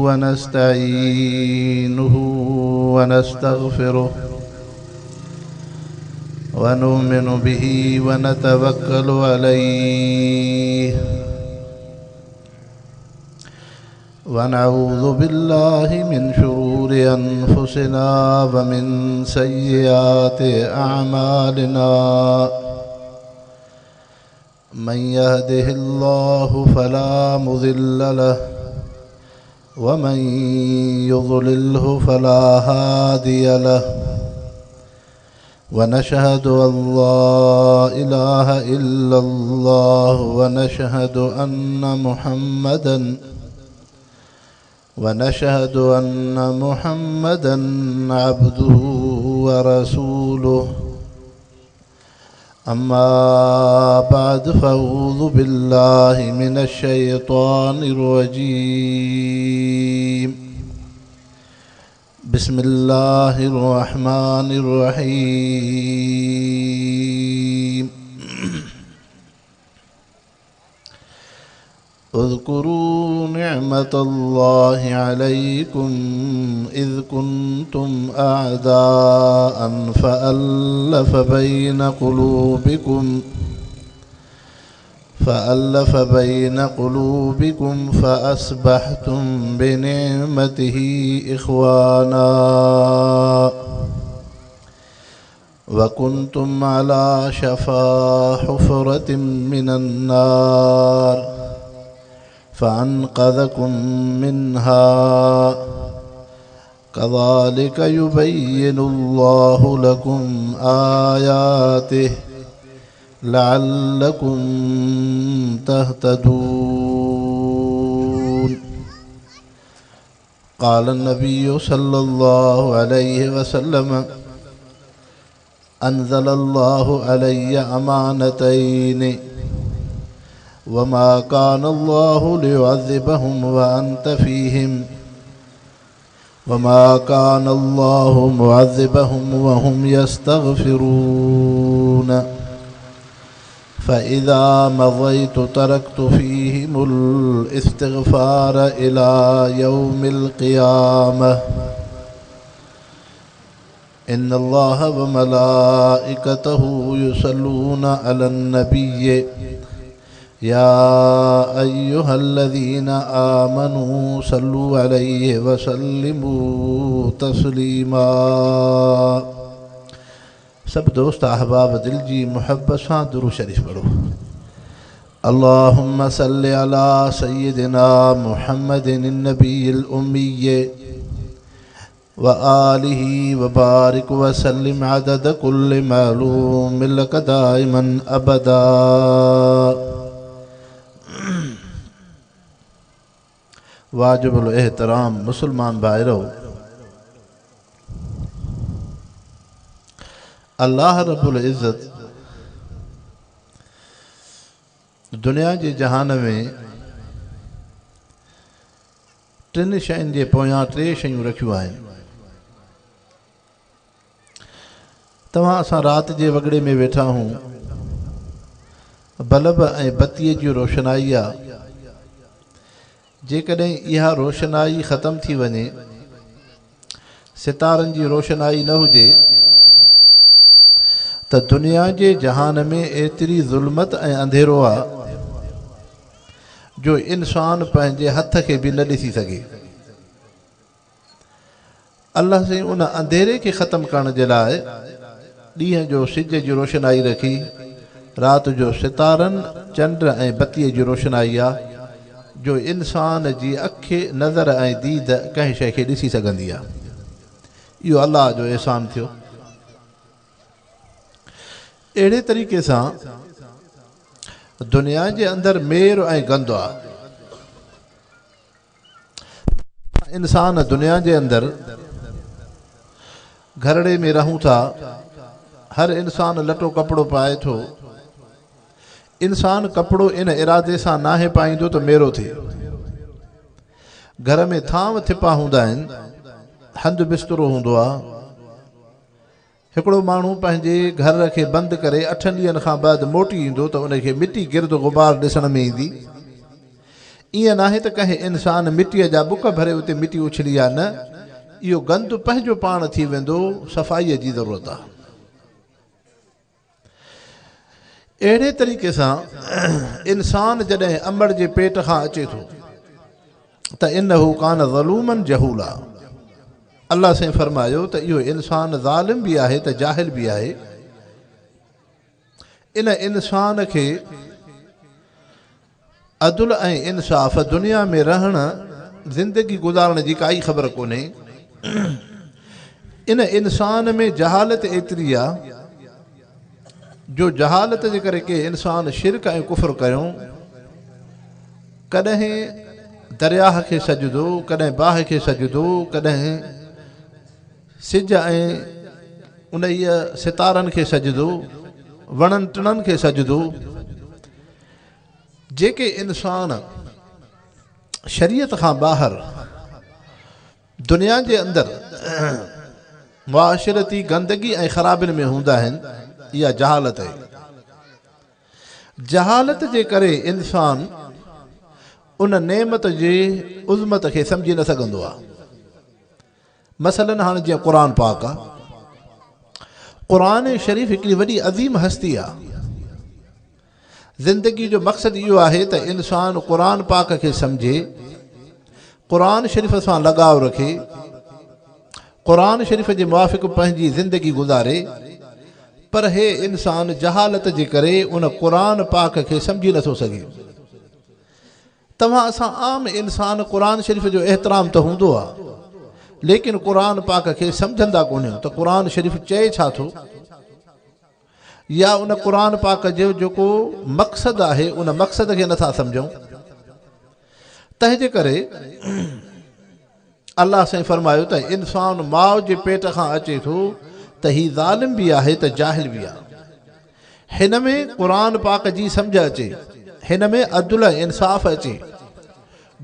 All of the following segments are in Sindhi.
ونستعينه ونستغفره ونؤمن به ونتوكل عليه ونعوذ بالله من شرور أنفسنا ومن سيئات أعمالنا من يهده الله فلا مضل له ومن يضلله فلا هادي له ونشهد أن لا إله إلا الله ونشهد أن محمدا ونشهد أن محمدا عبده ورسوله أما بعد فأعوذ بالله من الشيطان الرجيم بسم الله الرحمن الرحيم اذكروا نعمة الله عليكم إذ كنتم أعداء فألف بين قلوبكم فألف بين قلوبكم فأصبحتم بنعمته إخوانا وكنتم على شفا حفرة من النار فأنقذكم منها كذلك يبين الله لكم آياته لعلكم تهتدون قال النبي صلى الله عليه وسلم أنزل الله علي أمانتين وما كان الله ليعذبهم وأنت فيهم وما كان الله معذبهم وهم يستغفرون فإذا مضيت تركت فيهم الاستغفار إلى يوم القيامة إن الله وملائكته يصلون على النبي يا أيها الذين آمنوا صلوا عليه وسلموا تسليما سڀ دوست احباب دل جي محبت سان درود شريف پڙهو اللهم صل على سيدنا محمد النبي الأمي وآله وبارك وسلم عدد كل معلوم لك دائما أبدا واجب الاحترام مسلمان ڀائرو الله رب العزت دنيا جي جهان ۾ ٽن شين جي پويان ٽي شيون رکيون آهن. توهان اسان رات جي وڳڙي ۾ ويٺا آهون. بلب ۽ بتيء جي روشنائي آ. جيڪڏهن اها روشنائي ختم ٿي وڃي، ستارن جي روشنائي نه هجي ته دنيا جي جهان ۾ ايتري ظلمت ۽ انڌيرو آ جو انسان پنهنجي هٿ کي به نه ڏسي سگهي. الله سائين ان انڌيري کي ختم ڪرڻ جي لاء ڏينهن جو سج جي روشنائي رکي، رات جو ستارن، چنڊ ۽ بتيء جي روشنائي آ جو انسان جي اک، نظر ۽ ديد ڪنهن شيء کي ڏسي سگهندي آ. اهو الله جو احسان ٿيو. اهڙي طريقي سان دنيا جي اندر مير ۽ گند آ. انسان دنيا جي اندر گهرڙي ۾ رهون ٿا، هر انسان لٽو ڪپڙو پائي ٿو. انسان ڪپڙو ان ارادي سان ناهي پائيندو ته ميرو ٿئي. گهر ۾ ٿانو ٿپا هوندا آهن، هنڌ بسترو هوندو آهي. هڪڙو ماڻهو پنهنجي گهر کي بند ڪري اٺن ڏينهن کان بعد موٽي ايندو ته ان کي مٽي گرد غبار ڏسڻ ۾ ايندي. ائين ناهي ته ڪنهن انسان مٽيء جا ٻڪ ڀري اتي مٽي اڇلي آ، نه، اهو گند پنهنجو پاڻ ٿي ويندو، صفائيء جي ضرورت آ. اهڙي طريقي سان انسان جڏهن امڙ جي پيٽ کان اچي ٿو ته انه ڪان ظلوما جهولا الله سائين فرمايو ته اهو انسان ظالم به آهي ته جاهل به آهي. ان انسان کي عدل ۽ انصاف، دنيا ۾ رهڻ، زندگي گذارڻ جي ڪائي خبر ڪونهي. ان انسان ۾ جهالت ايتري آ جو جهالت جي ڪري ڪي انسان شرڪ ۽ ڪفر ڪيون، ڪڏهن درياهه کي سجدو، ڪڏهن باهه کي سجدو، ڪڏهن سج ۽ انهيء ستارن کي سجدو، وڻن ٽڻن کي سجدو. جيڪي انسان شريعت کان ٻاهر دنيا جي اندر معاشرتي گندگي ۽ خرابين ۾ هوندا آهن، اها جهالت آهي. جهالت جي ڪري انسان ان نعمت جي عظمت کي سمجهي نه سگهندو آهي. مثلاً هاڻي جيئن قرآن پاڪ آ. قرآن شريف هڪڙي وڏي عظيم هستي آ. زندگي جو مقصد اهو آهي ته انسان قرآن پاڪ کي سمجهي، قرآن شريف سان لڳاء رکي، قرآن شريف جي موافق پنهنجي زندگي گذاري، پر هي انسان جهالت جي ڪري ان قرآن پاڪ کي سمجهي نٿو سگهي. توهان اسان عام انسان قرآن شريف جو احترام ته هوندو آ ليڪن قرآن پاڪ کي سمجهندا ڪونهيون ته قرآن شريف چئي ڇا ٿو يا ان قرآن پاڪ جو جيڪو مقصد آهي ان مقصد کي نٿا سمجهون. تنهن جي ڪري الله سائين فرمايو ته انسان ماء جي پيٽ کان اچي ٿو ته هي ظالم به آهي ته جاهل به آهي. هن ۾ قرآن پاڪ جي سمجهه اچي، هن ۾ عدل ۽ انصاف اچي.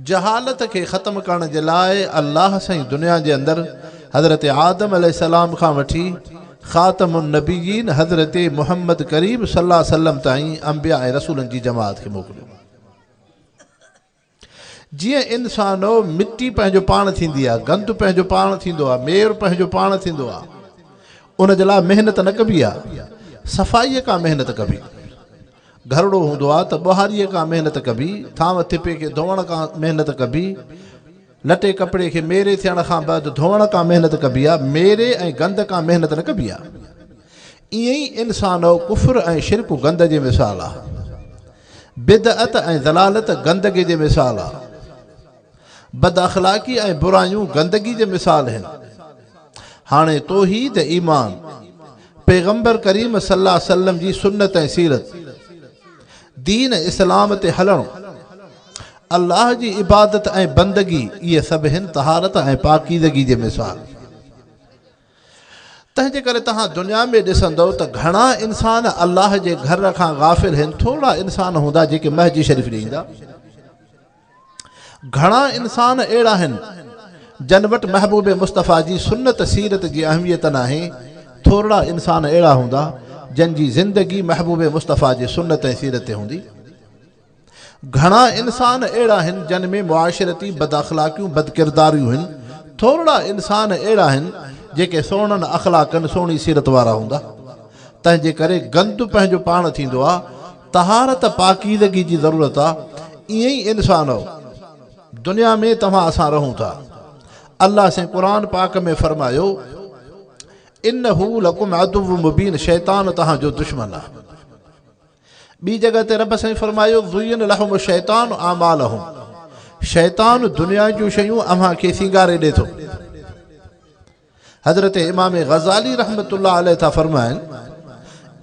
جهالت کي ختم ڪرڻ جي لاء الله سائين دنيا جي اندر حضرت آدم عليه السلام کان وٺي خاتم النبيين حضرت محمد ڪريم صلي الله عليه وسلم تائين انبياء ۽ رسولن جي جماعت کي موڪليو. جيئن انسانو مٽي پنهنجو پاڻ ٿيندي آ، گند پنهنجو پاڻ ٿيندو آ، مير پنهنجو پاڻ ٿيندو آ، ان جي لاء محنت نه ڪبي آ، صفائيء کان محنت ڪبي. گهرڙو هوندو آ ته ٻهاريء کان محنت ڪبي، ٿانو ٿپي کي ڌوئڻ کان محنت ڪبي، لٽي ڪپڙي کي ميري ٿيڻ کان بعد ڌوئڻ کان محنت ڪبي آ، ميري ۽ گند کان محنت نه ڪبي آ. ائين ئي انسانو ڪفر ۽ شرڪ گند جي مثال آ. بدعت ۽ ضلالت گندگي جي مثال آ. بد اخلاقي ۽ برايون گندگي جي مثال هن. هاڻي توحيد ايمان، پيغمبر ڪريم صلي الله عليه وسلم جي سنت ۽ سيرت، دين اسلام تي هلڻ، الله جي عبادت ۽ بندگي اهي سڀ هن طهارت ۽ پاڪيزگي جي مثال. تنهن جي ڪري توهان دنيا ۾ ڏسندؤ ته گهڻا انسان الله جي گهر کان غافل هن، ٿورڙا انسان هوندا جيڪي مسجد شريف ڏي ايندا. گهڻا انسان اهڙا هن جن وٽ محبوب مصطفيٰ جي سنت سيرت جي اهميت ناهي، ٿورڙا انسان اهڙا هوندا جن جي زندگي محبوب مصطفيٰ جي سنت ۽ سيرت تي هوندي. گهڻا انسان اهڙا هن جن ۾ معاشرتي بداخلاقيون بدڪرداريون هن، ٿورڙا انسان اهڙا هن جيڪي سهڻن اخلاقن سهڻي سيرت وارا هوندا. تنهن جي ڪري گند پنهنجو پاڻ ٿيندو آ، طهارت پاڪيزگي جي ضرورت آ، ائين ئي انسانؤ! دنيا ۾ توهان اسان رهون ٿا. الله سائين قرآن پاڪ ۾ فرمايو، انه لڪم عدو مبين شيطان توهان جو دشمن آ. ٻي جڳهه تي رب سائين فرمايو، زين لهم الشيطان اعمالهم شيطان دنيا جون شيون اوهان کي سينگاري ڏي ٿو. حضرت امام غزالي رحمة الله عليه ٿا فرمائن،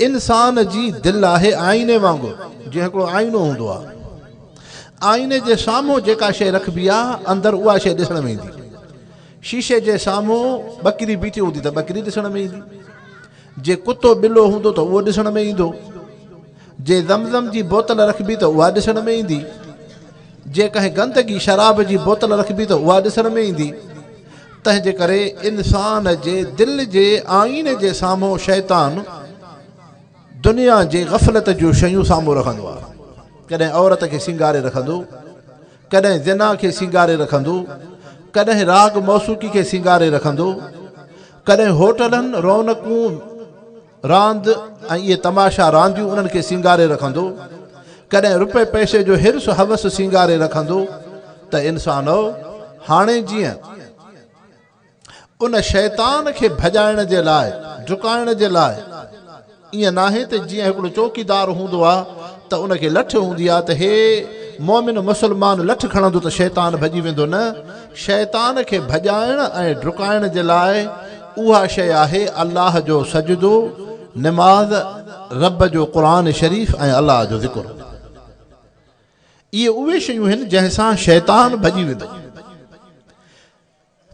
انسان جي دل آهي آئيني وانگر، جيئن هڪڙو آئينو هوندو آهي، آئيني جي سامهون جيڪا شيء رکبي آهي، اندر اها شيء ڏسڻ ۾ ايندي. شيشي جي سامهون ٻڪري بيٺي هوندي ته ٻڪري ڏسڻ ۾ ايندي. جي ڪتو ٻلو هوندو ته اهو ڏسڻ ۾ ايندو. جي زمزم جي بوتل رکبي ته اها ڏسڻ ۾ ايندي. جي ڪنهن گندگي شراب جي بوتل رکبي ته اها ڏسڻ ۾ ايندي. تنهن جي ڪري انسان جي دل جي آئيني جي سامهون شيطان دنيا جي غفلت جون شيون سامهون رکندو آهي. ڪڏهن عورت کي سينگاري رکندو. ڪڏهن زنا کي سينگاري رکندو، ڪڏهن راڳ موسيقي کي سينگاري رکندو، ڪڏهن هوٽلن، رونقون، راند ۽ اهي تماشا رانديون انهن کي سينگاري رکندو، ڪڏهن رپئي پئسي جو حرص هوس سينگاري رکندو ته انسانؤ! هاڻي جيئن ان شيطان کي ڀڄائڻ جي لاء، ڊڪائڻ جي لاء، ائين ناهي ته جيئن هڪڙو چوڪيدار هوندو آ ته ان کي لٺ هوندي آ ته هي مؤمن مسلمان لٺ کڻندو ته شيطان ڀڄي ويندو نه، شيطان کي ڀڄائڻ ۽ ڊڪائڻ جي لاء اها شيء آهي الله جو سجدو، نماز، رب جو قرآن شريف ۽ الله جو ذڪر. اهي اهي شيون هن جنهن سان شيطان ڀڄي ويندو.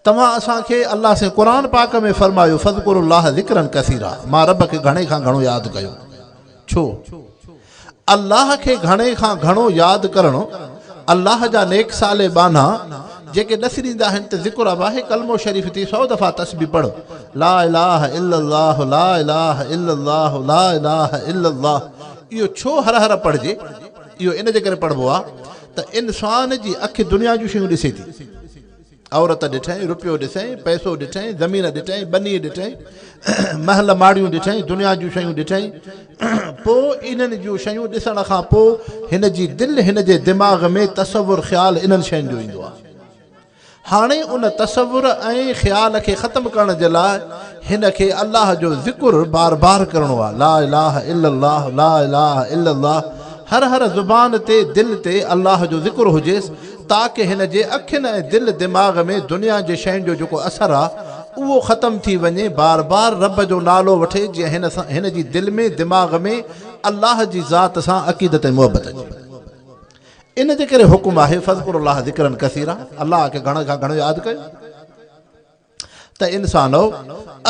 توهان اسان کي الله سائين قرآن پاڪ ۾ فرمايو فاذڪروا الله ذڪرا ڪثيرا مان رب کي گهڻي کان گهڻو ياد ڪيو. ڇو؟ الله کي گهڻي کان گهڻو ياد ڪرڻ الله جا نيڪ صالح ٻانها جيڪي ڏس ڏيندا آهن ته ذڪر آهي ڪلمو شريف ٿي سو دفعا تسبيح پڙھ لا اله الا الله لا اله الا الله لا اله الا الله اهو ڇو هر هر پڙهجي؟ اهو ان جي ڪري پڙهبو آهي ته انسان جي اک دنيا جون شيون ڏسي ٿي. عورت ڏٺئين، روپيو ڏسئين، پئسو ڏٺئين، زمين ڏٺئين، ٻني ڏٺئين، محل ماڙيون ڏٺئين، دنيا جون شيون ڏٺئين، پوء انهن جون شيون ڏسڻ کان پوء هن جي دل، هن جي دماغ ۾ تصور، خيال انهن شين جو ايندو آهي. هاڻي ان تصور ۽ خيال کي ختم ڪرڻ جي لاء هن کي الله جو ذڪر بار بار ڪرڻو آهي، لا اله الا الله، لا اله الا الله، هر هر زبان تي، دل تي الله جو ذڪر هجيس، تاڪه هن جي اکين ۽ دل دماغ ۾ دنيا جي شين جو جيڪو اثر آ اهو ختم ٿي وڃي بار بار رب جو نالو وٺي جيئن هن سان هن جي دل ۾ دماغ ۾ الله جي ذات سان عقيدت ۽ محبت اچي ان جي ڪري حڪم آهي فاذڪروا الله ذڪرا ڪثيرا الله کي گهڻي کان گهڻو ياد ڪيو. ته انسانؤ!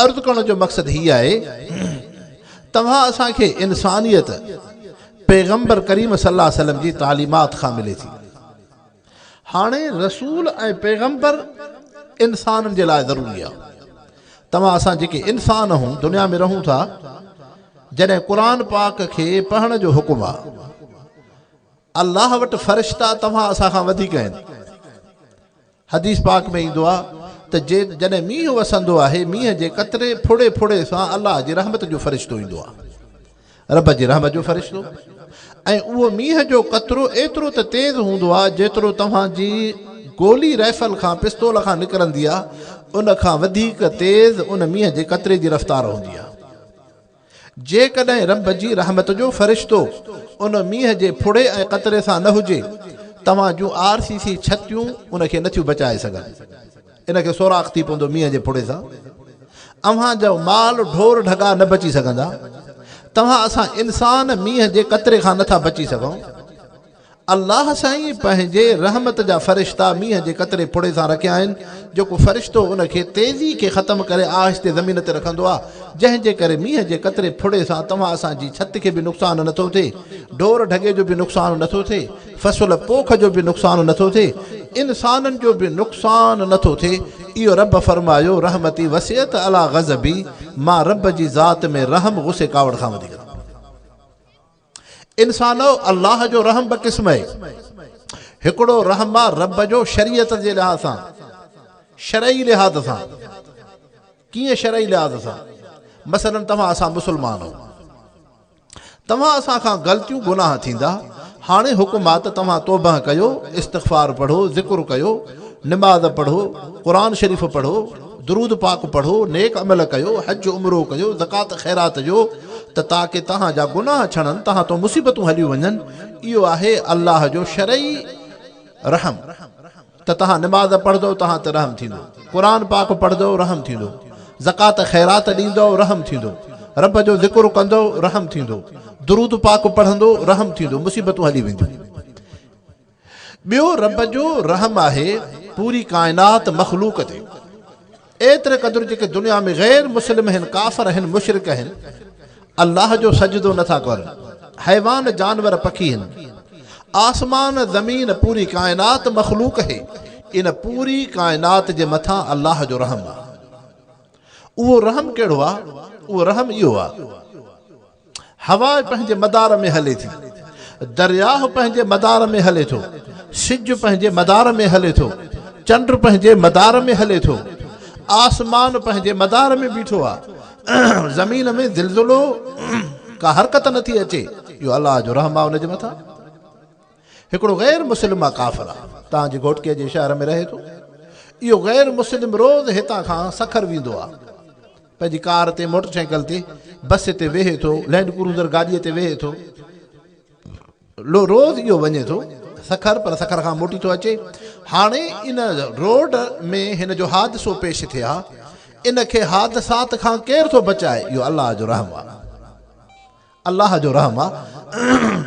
عرض ڪرڻ جو مقصد هي آهي، توهان اسان کي انسانيت پيغمبر ڪريم صلي الله عليه وسلم جي تعليمات کان ملي ٿي. هاڻي رسول ۽ پيغمبر انسانن جي لاء ضروري آهي. توهان اسان جيڪي انسان آهون، دنيا ۾ رهون ٿا، جڏهن قرآن پاڪ کي پڙهڻ جو حڪم آهي، الله وٽ فرشتا توهان اسان کان وڌيڪ آهن. حديث پاڪ ۾ ايندو آهي ته جي جڏهن مينهن وسندو آهي مينهن جي قطري ڦڙي ڦڙي سان الله جي رحمت جو فرشتو ايندو آهي رب جي رحمت جو فرشتو ۽ اهو مينهن جو قطرو ايترو ته تيز هوندو آهي جيترو توهان جي گولي رائفل کان پستول کان نڪرندي آهي ان کان وڌيڪ تيز ان مينهن جي قطري جي رفتار هوندي آهي. جيڪڏهن رب جي رحمت جو فرشتو ان مينهن جي ڦڙي ۽ قطري سان نه هجي، توهان جون آر سي سي ڇتيون ان کي نٿيون بچائي سگهن. ان کي سوراخ ٿي پوندو مينهن جي ڦڙي سان. اوهان جو مال ڍور ڍڳا نه بچي سگهندا. توهان اسان انسان مينهن جي قطري کان نٿا بچي سگهون. الله سائين پنهنجي رحمت جا فرشتا مينهن جي قطري ڦڙي سان رکيا آهن، جيڪو فرشتو ان کي تيزي کي ختم ڪري آهستي زمين تي رکندو آهي، جنهن جي ڪري مينهن جي قطري ڦڙي سان توهان اسان جي ڇت کي به نقصان نٿو ٿئي، ڍور ڍڳي جو به نقصان نٿو ٿئي، فصل پوک جو به نقصان نٿو ٿئي، انسانن جو به نقصان نٿو ٿئي، اهو رب فرمايو، رحمتي وسعت عليٰ غضبي، مان رب جي ذات ۾ رحم غصي ڪاوڙ کان وڌيڪ رحم. انسانؤ! الله جو رحم ٻه قسم اهي. هڪڙو رحم آ رب جو شريعت جي لحاظ سان، شرعي لحاظ سان. ڪيئن شرعي لحاظ سان؟ مثلاً توهان اسان مسلمان آهيون. توهان اسان کان غلطيون گناهه ٿيندا. هاڻي حڪم آ ته توهان توبه ڪيو، استغفار پڙهو، ذڪر ڪيو، نماز پڙهو، قرآن شريف پڙهو، درود پاڪ پڙهو، نيڪ عمل ڪيو، حج عمرو ڪيو، زڪوات خيرات ڏيو ته تاڪه توهان جا گناهه ڇڻن، توهان تون مصيبتون هليون وڃن، اهو آهي الله جو شرعي رحم ته توهان نماز پڙهندؤ توهان تي رحم ٿيندو، قرآن پاڪ پڙهندؤ رحم ٿيندو، زڪوات خيرات ڏيندؤ رحم ٿيندو، رب جو ذڪر ڪندؤ رحم ٿيندو، درود پاڪ پڙهندو رحم ٿيندو، مصيبتون هلي وينديون. ٻيو رب جو رحم آهي پوري ڪائنات مخلوق تي ايتري قدر جيڪي دنيا ۾ غير مسلم هن ڪافر هن مشرڪ هن الله جو سجدو نٿا ڪرن حيوان جانور پکي هن آسمان زمين پوري ڪائنات مخلوق هي ان پوري ڪائنات جي مٿان الله جو رحم آهي اهو رحم ڪهڙو آهي اهو رحم اهو آهي هوا پنهنجي مدار ۾ هلي ٿي. درياهه پنهنجي مدار ۾ هلي ٿو. سج پنهنجي مدار ۾ هلي ٿو، چنڊ پنهنجي مدار ۾ هلي ٿو، آسمان پنهنجي مدار ۾ بيٺو آ، زمين ۾ زلزلو ڪا حرڪت نه ٿي اچي، اهو الله جو رحم آ ان جي مٿان. هڪڙو غير مسلم آ ڪافر آ، توهان جي گهوٽڪيء جي شهر ۾ رهي ٿو. اهو غير مسلم روز هتان کان سکر ويندو آ. پنهنجي ڪار تي، موٽر سائيڪل تي، بس تي ويهي ٿو، لينڊ ڪروزر گاڏيء تي ويهي ٿو. روز اهو وڃي ٿو سکر پر سکر کان موٽي ٿو اچي. هاڻي ان روڊ ۾ هن جو حادثو پيش ٿئي ها. ان کي حادثات کان ڪير ٿو بچائي؟ اهو الله جو رحم آ. الله جو رحم آ.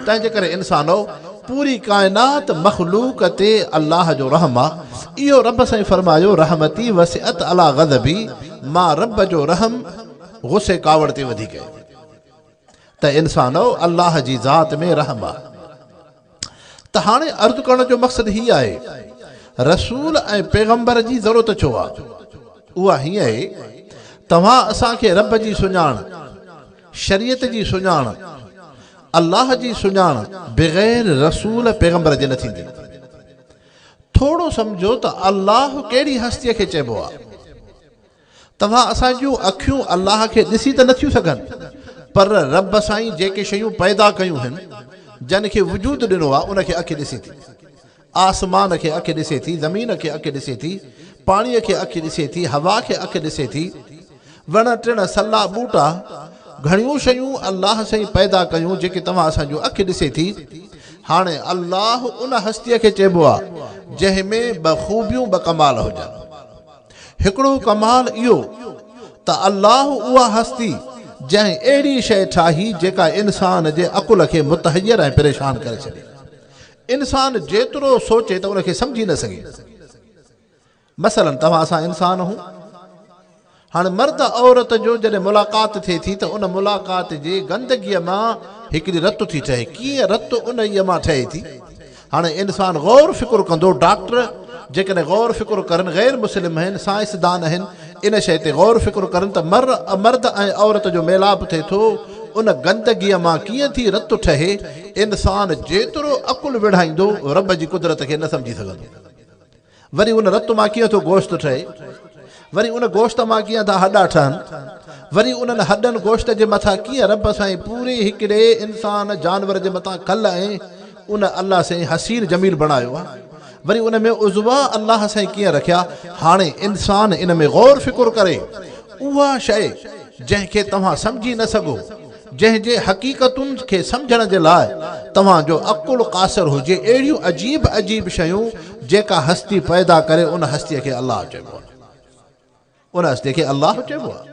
تنهن جي ڪري انسانؤ! پوري ڪائنات، مخلوق، تي الله جو رحم آ. اهو رب سائين فرمايو رحمتي وسعت علي غضبي مان رب جو رحم غصي ڪاوڙ تي وڌيڪ آهي. ته انسانؤ! الله جي ذات ۾ رحم آ. ته هاڻي عرض ڪرڻ جو مقصد هي آهي، رسول ۽ پيغمبر جي ضرورت ڇو آ؟ اها هيئن آهي، توهان اسان کي رب جي سڃاڻ، شريعت جي سڃاڻ، الله جي سڃاڻ بغير رسول پيغمبر جي نه ٿيندي. ٿورو سمجهو ته الله ڪهڙي هستيء کي چئبو آ؟ توهان اسان جون اکيون الله کي ڏسي ته نٿيون سگهن، پر رب سائين جيڪي شيون پيدا ڪيون هن، جن کي وجود ڏنو آهي، ان کي اک ڏسي ٿي. آسمان کي اک ڏسي ٿي، زمين کي اک ڏسي ٿي، پاڻيء کي اک ڏسي ٿي، هوا کي اک ڏسي ٿي، وڻ ٽڻ، سلا ٻوٽا، گهڻيون شيون الله سائين پيدا ڪيون جيڪي توهان اسان جون اک ڏسي ٿي. هاڻي الله ان هستيء کي چئبو آهي، جنهن ۾ ٻه خوبيون ٻه ڪمال هجن. هڪڙو ڪمال اهو ته الله اها هستي جنهن اهڙي شيء ٺاهي جيڪا انسان جي عقل کي متحير ۽ پريشان ڪري ڇڏي. انسان جيترو سوچي ته ان کي سمجهي نه سگهي. مثلاً توهان اسان انسان هون. هاڻي مرد عورت جو جڏهن ملاقات ٿئي ٿي ته ان ملاقات جي گندگيء مان هڪڙي رت ٿي ٺهي. ڪيئن رت انهيء مان ٺهي ٿي؟ هاڻي انسان غور فڪر ڪندو، ڊاڪٽر جيڪڏهن غور فڪر ڪرن، غير مسلم آهن، سائنسدان آهن، ان شيء تي غور فڪر ڪرن ته مر مرد ۽ عورت جو ميلاپ ٿئي ٿو، ان گندگيء مان ڪيئن ٿي رت ٺهي، انسان جيترو عقل وڙهائيندو، رب جي قدرت کي نه سمجهي سگهندو. وري ان رت مان ڪيئن ٿو گوشت ٺهي؟ وري ان گوشت مان ڪيئن ٿا هڏا ٺهن؟ وري انهن هڏن گوشت جي مٿان ڪيئن رب سائين پوري هڪڙي انسان جانور جي مٿان کل ۽ ان الله سائين حسين جميل بڻايو آهي؟ وري ان ۾ عضوا الله سائين ڪيئن رکيا؟ هاڻي انسان ان ۾ غور فڪر ڪري اها شيء جنهن کي توهان سمجهي نه سگهو، جنهن جي حقيقتن کي سمجهڻ جي لاء توهان جو عقل قاصر هجي، اهڙيون عجيب عجيب شيون جيڪا هستي پيدا ڪري ان هستيء کي الله چئبو آهي. ان هستيء کي الله چئبو آهي.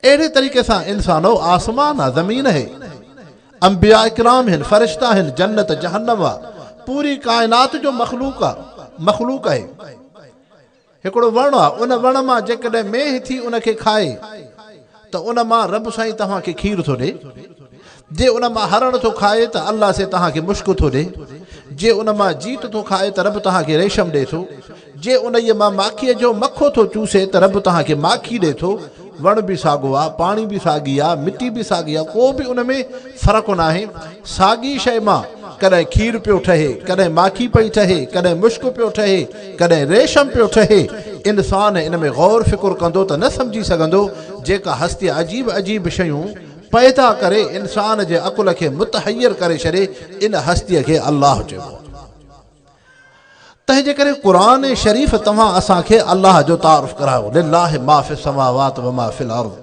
اهڙي طريقي سان انسانو آسمان آ، زمين آهي، انبياء ڪرام هن، فرشتا هن، جنت جهنم آ، پوري ڪائنات جو مخلوق آ، مخلوق آهي. هڪڙو وڻ آ، ان وڻ مان جيڪڏهن مينهن ٿي ان کي کائي ته ان مان رب سائين توهان کي کير ٿو ڏئي، جي ان مان هرڻ ٿو کائي ته الله سائين توهان کي مشڪ ٿو ڏئي، جي ان مان جيت ٿو کائي ته رب توهان کي ريشم ڏئي ٿو، جي انهيء مان ماکيء جو مکو ٿو چوسي ته رب توهان کي ماکي ڏئي ٿو، وڻ به ساڳو آ، پاڻي به ساڳي آ، مٽي به ساڳي آ، ڪو به ان ۾ فرق ناهي، ساڳي شيء مان ڪڏهن کير پيو ٺهي، ڪڏهن ماکي پئي ٺهي، ڪڏهن مشڪ پيو ٺهي، ڪڏهن ريشم پيو ٺهي، انسان ان ۾ غور فڪر ڪندو ته نه سمجهي سگهندو، جيڪا هستي عجيب عجيب شيون پيدا ڪري انسان جي عقل کي متحير ڪري ڇڏي، ان هستيء کي الله چئبو آهي. تنهن جي ڪري قرآن شريف توهان اسان کي الله جو تعارف ڪرايو، لله ما في السماوات وما في الارض،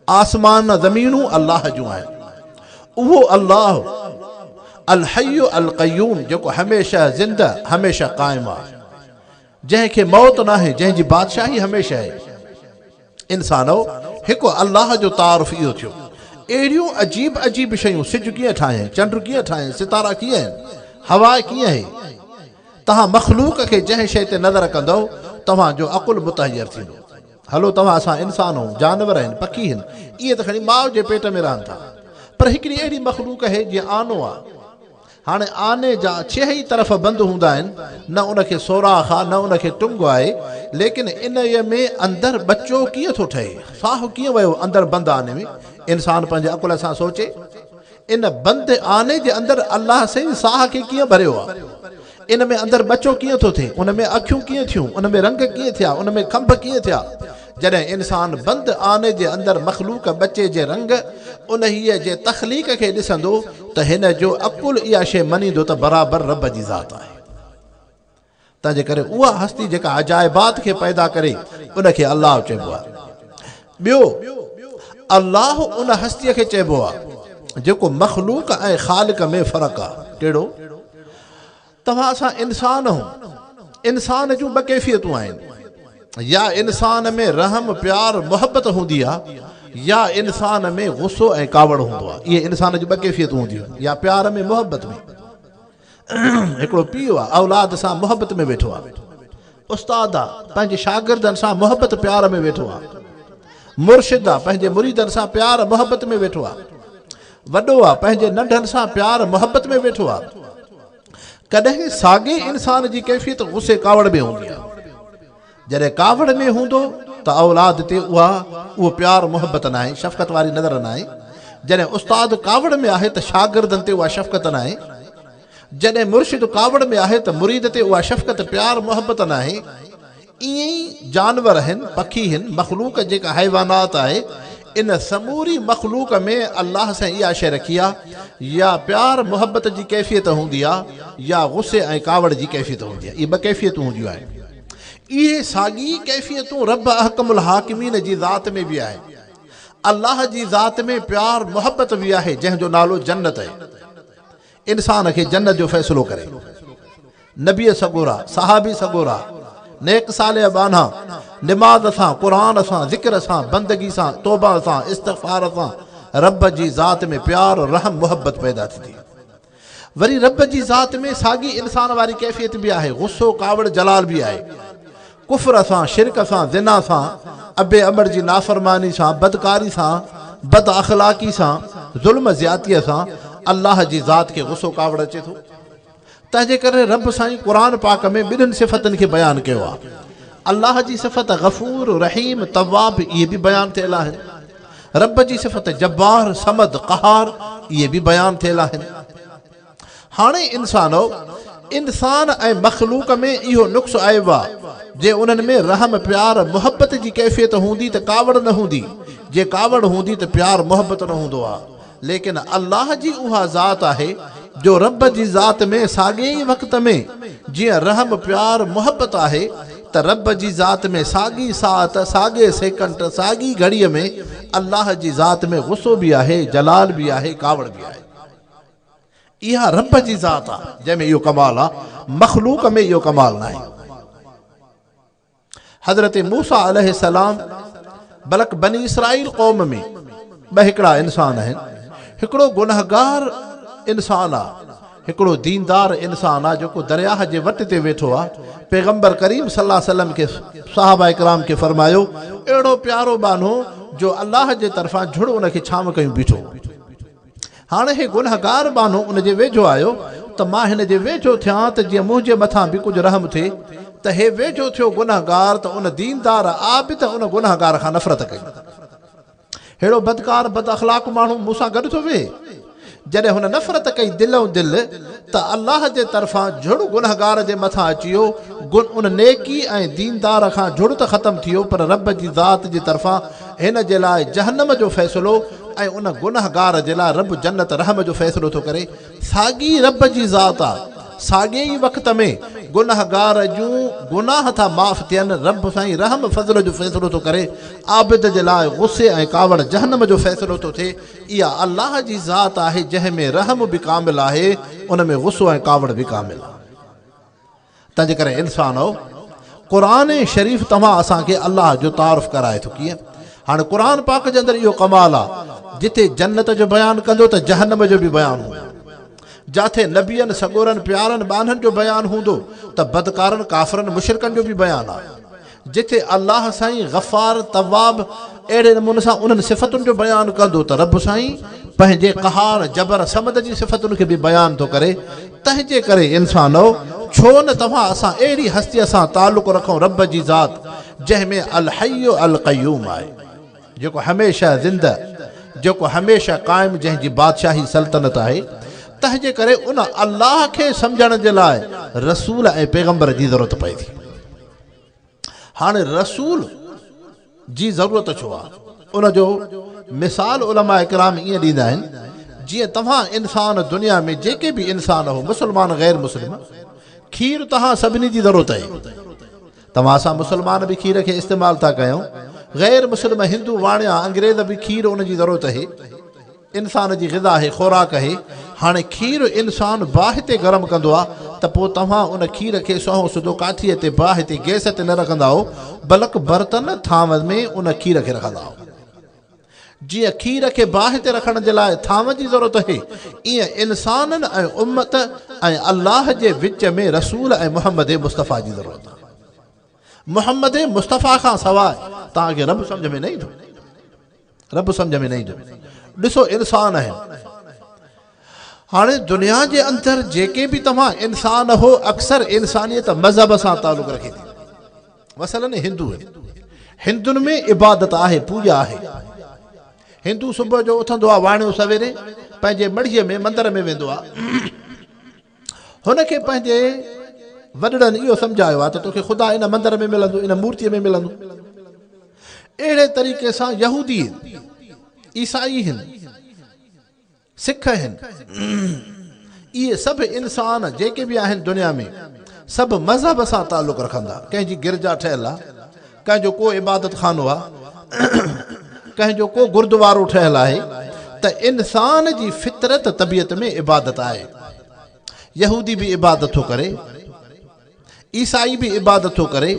آسمان زمينون الله جون آهن، اهو الله الحي القيوم جيڪو هميشه زنده هميشه قائم آهي، جنهن کي موت ناهي، جنهن جي بادشاهي هميشه آهي. انسانؤ! هڪ الله جو تعارف اهو ٿيو. اهڙيون عجيب عجيب شيون، سج ڪيئن ٺاهيائين، چنڊ ڪيئن ٺاهيائين، ستارا ڪيئن آهن، هوا ڪيئن آهي. توهان مخلوق کي جنهن شيء تي نظر ڪندؤ، توهان جو عقل متحير ٿيندو. هلو توهان اسان انسان آهون، جانور آهن، پکي آهن، اهي ته کڻي ماء جي پيٽ ۾ رهن ٿا. پر هڪڙي اهڙي مخلوق آهي جيئن آنو آهي. هاڻي آني جا ڇهه ئي طرف بند هوندا آهن، نه ان کي سوراخ آ، نه ان کي ٽنگ آهي، ليڪن انهيء ۾ اندر ٻچو ڪيئن ٿو ٺهي؟ ساهه ڪيئن ويو اندر بند آني ۾؟ انسان پنهنجي عقل سان سوچي، ان بند آني جي اندر الله سائين ساهه کي ڪيئن ڀريو آ؟ ان ۾ اندر ٻچو ڪيئن ٿو ٿئي؟ ان ۾ اکيون ڪيئن ٿيون؟ ان ۾ رنگ ڪيئن ٿيا؟ ان ۾ کنڀ ڪيئن ٿيا؟ جڏهن انسان بند آني جي اندر مخلوق ٻچي جي رنگ، انهيء جي تخليق کي ڏسندو ته هن جو عقل اها شيء مڃيندو ته برابر رب جي ذات آهي. تنهنجي ڪري اها هستي جيڪا عجائبات کي پيدا ڪري ان کي الله چئبو آهي. ٻيو الله ان هستيء کي چئبو آهي جيڪو مخلوق ۽ خالق ۾ فرق آهي. ڪهڙو؟ توهان اسان انسان آهيون. انسان جون ٻه ڪيفيتون آهن. يا انسان ۾ رحم، پيار، محبت هوندي آهي يا انسان ۾ غصو ۽ ڪاوڙ هوندو آهي. اهي انسان جون ٻه ڪيفيتون هونديون آهن يا پيار ۾ محبت ۾. هڪڙو پيء آ اولاد سان محبت ۾ ويٺو آ. استاد آ پنهنجي شاگردن سان محبت پيار ۾ ويٺو آ. مرشد آ پنهنجي مريدن سان پيار محبت ۾ ويٺو آ. وڏو آ پنهنجي ننڍن سان پيار محبت ۾ ويٺو آ. ڪڏهن ساڳئي انسان جي ڪيفيت غصي ڪاوڙ ۾ هوندي آ. جڏهن ڪاوڙ ۾ هوندو ته اولاد تي اها اهو پيار محبت ناهي، شفقت واري نظر ناهي. جڏهن استاد ڪاوڙ ۾ آهي ته شاگردن تي اها شفقت ناهي. جڏهن مرشد ڪاوڙ ۾ آهي ته مريد تي اها شفقت پيار محبت ناهي. ائين ئي جانور هن، پکي هن، مخلوق جيڪا حيوانات آهي، ان سموري مخلوق ۾ الله سائين اها شيء رکي آ، يا پيار محبت جي ڪيفيت هوندي آ يا غصي ۽ ڪاوڙ جي ڪيفيت هوندي آ. اهي ٻه ڪيفيتون هونديون آهن. اهي ساڳي ڪيفيتون رب احڪم الحاڪمين جي ذات ۾ به آهن. الله جي ذات ۾ پيار محبت به آهي جنهن جو نالو جنت آهي. انسان کي جنت جو فيصلو ڪري. نبي سڳورا، صحابي سڳورا، نيڪ صالح ٻانها نماز سان، قرآن سان، ذڪر سان، بندگي سان، توبه سان، استغفار سان رب جي ذات ۾ پيار، رحم، محبت پيدا ٿي ٿئي. وري رب جي ذات ۾ ساڳي انسان واري ڪيفيت به آهي، غصو، ڪاوڙ، جلال به آهي. ڪفر سان، شرڪ سان، زنا سان، ابي امڙ جي نافرماني سان، بدڪاري سان، بد اخلاقي سان، ظلم زيادتيء سان الله جي ذات کي غصو ڪاوڙ اچي ٿو. تنهنجي ڪري رب سائين قرآن پاڪ ۾ ٻنهين صفتن کي بيان ڪيو آهي. الله جي صفت غفور، رحيم، تواب اهي به بيان ٿيل آهن. رب جي صفت جبار، صمد، قهار اهي به بيان ٿيل آهن. هاڻي انسانؤ! انسان ۽ مخلوق ۾ اهو نقص آيو آ، جي انهن ۾ رحم، پيار، محبت جي ڪيفيت هوندي ته ڪاوڙ نه هوندي، جي ڪاوڙ هوندي ته پيار محبت نه هوندو آ. ليڪن الله جي اها ذات آهي جو رب جي ذات ۾ ساڳئي ئي وقت ۾ جيئن رحم، پيار، محبت آهي ته رب جي ذات ۾ ساڳي ساعت، ساڳئي سيڪنڊ، ساڳي گهڙيء ۾ الله جي ذات ۾ غصو به آهي، جلال به آهي، ڪاوڙ به آهي. اها رب جي ذات آ جنهن ۾ اهو ڪمال آ، مخلوق ۾ اهو ڪمال ناهي. حضرت موسيٰ عليه السلام بلڪ بني اسرائيل قوم ۾ ٻه هڪڙا انسان آهن، هڪڙو گنهگار انسان آ، هڪڙو ديندار انسان آ جيڪو درياهه جي وٽ تي ويٺو آ، پيغمبر ڪريم صلي الله عليه وسلم کي صحابه ڪرام کي فرمايو، اهڙو پيارو ٻانهو جو الله جي طرفان جھڙ ان کي ڇانو ڪيون بيٺو هو. هاڻي هي گنهگار ٻانهو ان جي ويجهو آيو ته مان هن جي ويجهو ٿيان ته جيئن منهنجي مٿان به ڪجهه رحم ٿئي ته هي ويجهو ٿيو گنهگار ته ان ديندار عابد ان گنهگار کان نفرت ڪئي. ههڙو بدڪار بد اخلاق ماڻهو مون سان گڏ ٿو ويهي. جڏهن هن نفرت ڪئي دلئون دل ته الله جي طرفان جھڙ گنهگار جي مٿان اچي ويو، ان نيڪي ۽ ديندار کان جھڙ ته ختم ٿي ويو پر رب جي ذات جي طرفان هن جي لاء جهنم جو فيصلو ۽ ان گنهگار جي لاء رب جنت رحم جو فيصلو ٿو ڪري، ساڳي رب جي ذات آ، ساڳئي ئي وقت ۾ گنهگار جون گناهه ٿا معاف ٿين، رب سائين رحم فضل جو فيصلو ٿو ڪري، عابد جي لاء غصي ۽ ڪاوڙ جهنم جو فيصلو ٿو ٿئي، اها الله جي ذات آهي جنهن ۾ رحم به ڪامل آهي، ان ۾ غصو ۽ ڪاوڙ به ڪامل آ. تنهنجي ڪري انسانؤ! قرآن شريف توهان اسان کي الله جو تعارف ڪرائي ٿو ڪيئن؟ هاڻي قرآن پاڪ جي اندر اهو ڪمال آ جتي جنت جو بيان ڪندو ته جهنم جو به بيان هوندو، جاٿي نبين سڳورن پيارن ٻانهن جو بيان هوندو ته بدڪارن ڪافرن مشرڪن جو به بيان آ. جتي الله سائين غفار، تواب اهڙي نموني سان انهن صفتن جو بيان ڪندو ته رب سائين پنهنجي قهار، جبر، صمد جي صفتن کي به بيان ٿو ڪري، تنهن جي ڪري انسانؤ! ڇو نه توهان اسان اهڙي هستيء سان تعلق رکون رب جي ذات جنهن ۾ الحي القيوم آهي. جيڪو هميشه زنده، جيڪو هميشه قائم جنهن جي بادشاهي سلطنت آهي، تنهن جي ڪري ان الله کي سمجهڻ جي لاء رسول ۽ پيغمبر جي ضرورت پئي ٿي. هاڻي رسول جي ضرورت ڇو آ؟ ان جو مثال علماء ڪرام ائين ڏيندا آهن جيئن توهان انسان دنيا ۾ جيڪي به انسان هو مسلمان غير مسلم کير توهان سڀني جي ضرورت آهي. توهان اسان مسلمان به کير کي استعمال ٿا ڪيون غير مسلم هندو واڻيا انگريز به کير ان جي ضرورت آهي. انسان جي غذا آهي، خوراڪ آهي، هاڻي کير انسان باهه تي گرم ڪندو آ ته پوء توهان ان کير کي سنئون سڌو ڪاٺيء تي باهه تي گئس تي نه رکندا آهو بلڪ برتن، ٿانو، ۾ ان کير کي رکندا آهو. جيئن کير کي باهه تي رکڻ جي لاء ٿانو جي ضرورت آهي ايئن انسانن ۽ امت ۽ الله جي وچ ۾ رسول ۽ محمد مصطفيٰ جي ضرورت آهي. محمد مصطفيٰ کان سواء توهان کي رب سمجهه ۾ نه ايندو. رب سمجهه ۾ نه ايندو. ڏسو انسان آهن. هاڻي دنيا جي اندر جيڪي به توهان انسان هو اڪثر انسانيت مذهب سان تعلق رکي ٿي. مثلا هندو آهن. هندن ۾ عبادت آهي، پوڄا آهي. هندو صبح جو اٿندو آهي واڻيو سويري پنهنجي مڙهيء ۾ مندر ۾ ويندو آهي. هن کي پنهنجي وڏڙن اهو سمجهايو آهي ته توکي خدا ان مندر ۾ ملندو، ان مورتيء ۾ ملندو. اهڙي طريقي سان يهودي آهن، عيسائي آهن، سک آهن، اهي سڀ انسان جيڪي به آهن دنيا ۾ سڀ مذهب سان تعلق رکن ٿا. ڪنهن جي گرجا ٺهيل آهي، ڪنهن جو ڪو عبادت خانو آهي، ڪنهن جو ڪو گردوارو ٺهيل آهي ته انسان جي فطرت طبيعت ۾ عبادت آهي. يهودي به عبادت ٿو ڪري، عيسائي به عبادت ٿو ڪري،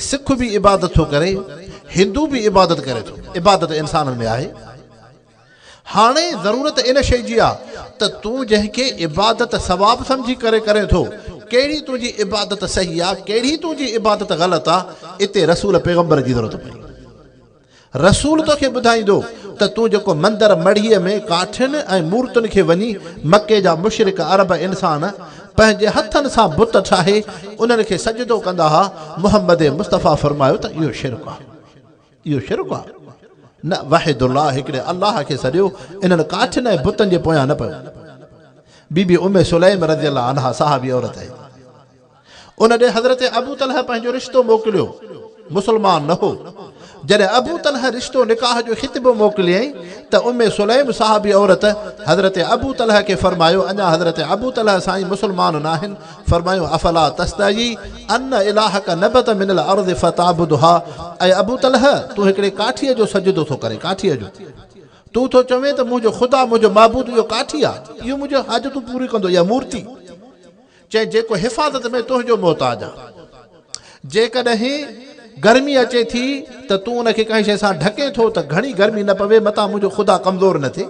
سک به عبادت ٿو ڪري، هندو به عبادت ڪري ٿو. عبادت انسانن ۾ آهي. هاڻي ضرورت ان شيء جي آ ته تون جنهن کي عبادت ثواب سمجهي ڪري ڪرين ٿو، ڪهڙي تنهنجي عبادت صحيح آ، ڪهڙي تنهنجي عبادت غلط آ، اتي رسول پيغمبر جي ضرورت پئي. رسول توکي ٻڌائيندو ته تون جيڪو مندر مڙهيء ۾ ڪاٺين ۽ مورتن کي وڃي مڪي جا مشرڪ عرب انسان پنهنجي هٿن سان بت ٺاهي انهن کي سجدو ڪندا ها، محمد مصطفيٰ فرمايو ته اهو شرڪ آ. اهو شرڪ آ. نه وحد الله هڪڙي الله کي سڏيو انهن ڪاٺين ۽ بتن جي پويان نه پيو. بي بي ام سليم رضي الله عنها صحابي عورت آهي. ان ڏي حضرت ابو طلحه پنهنجو رشتو موڪليو، مسلمان نه هو. جڏهن ابو طلحه رشتو نڪاح جو خطبو موڪليائين ته ام سليم صحابي عورت حضرت ابو طلحه کي فرمايو، اڃا حضرت ابو طلحه سائين مسلمان ناهن، فرمايو، افلا تستحيي ان الهک نبت من الارض فتعبدها اي ابو طلحه تون هڪڙي ڪاٺيء جو سجدو ٿو ڪرين، ڪاٺيء جو. تون ٿو چوين ته منهنجو خدا، منهنجو معبود اهو ڪاٺي آ، اهو منهنجون حاجتون پوريون ڪندو، اها مورتي. چئي جيڪو حفاظت ۾ تنهنجو محتاج آ. جيڪڏهن گرمي اچي ٿي ته تون ان کي ڪنهن شيء سان ڍڪين ٿو ته گهڻي گرمي نه پوي متان منهنجو خدا ڪمزور نه ٿئي.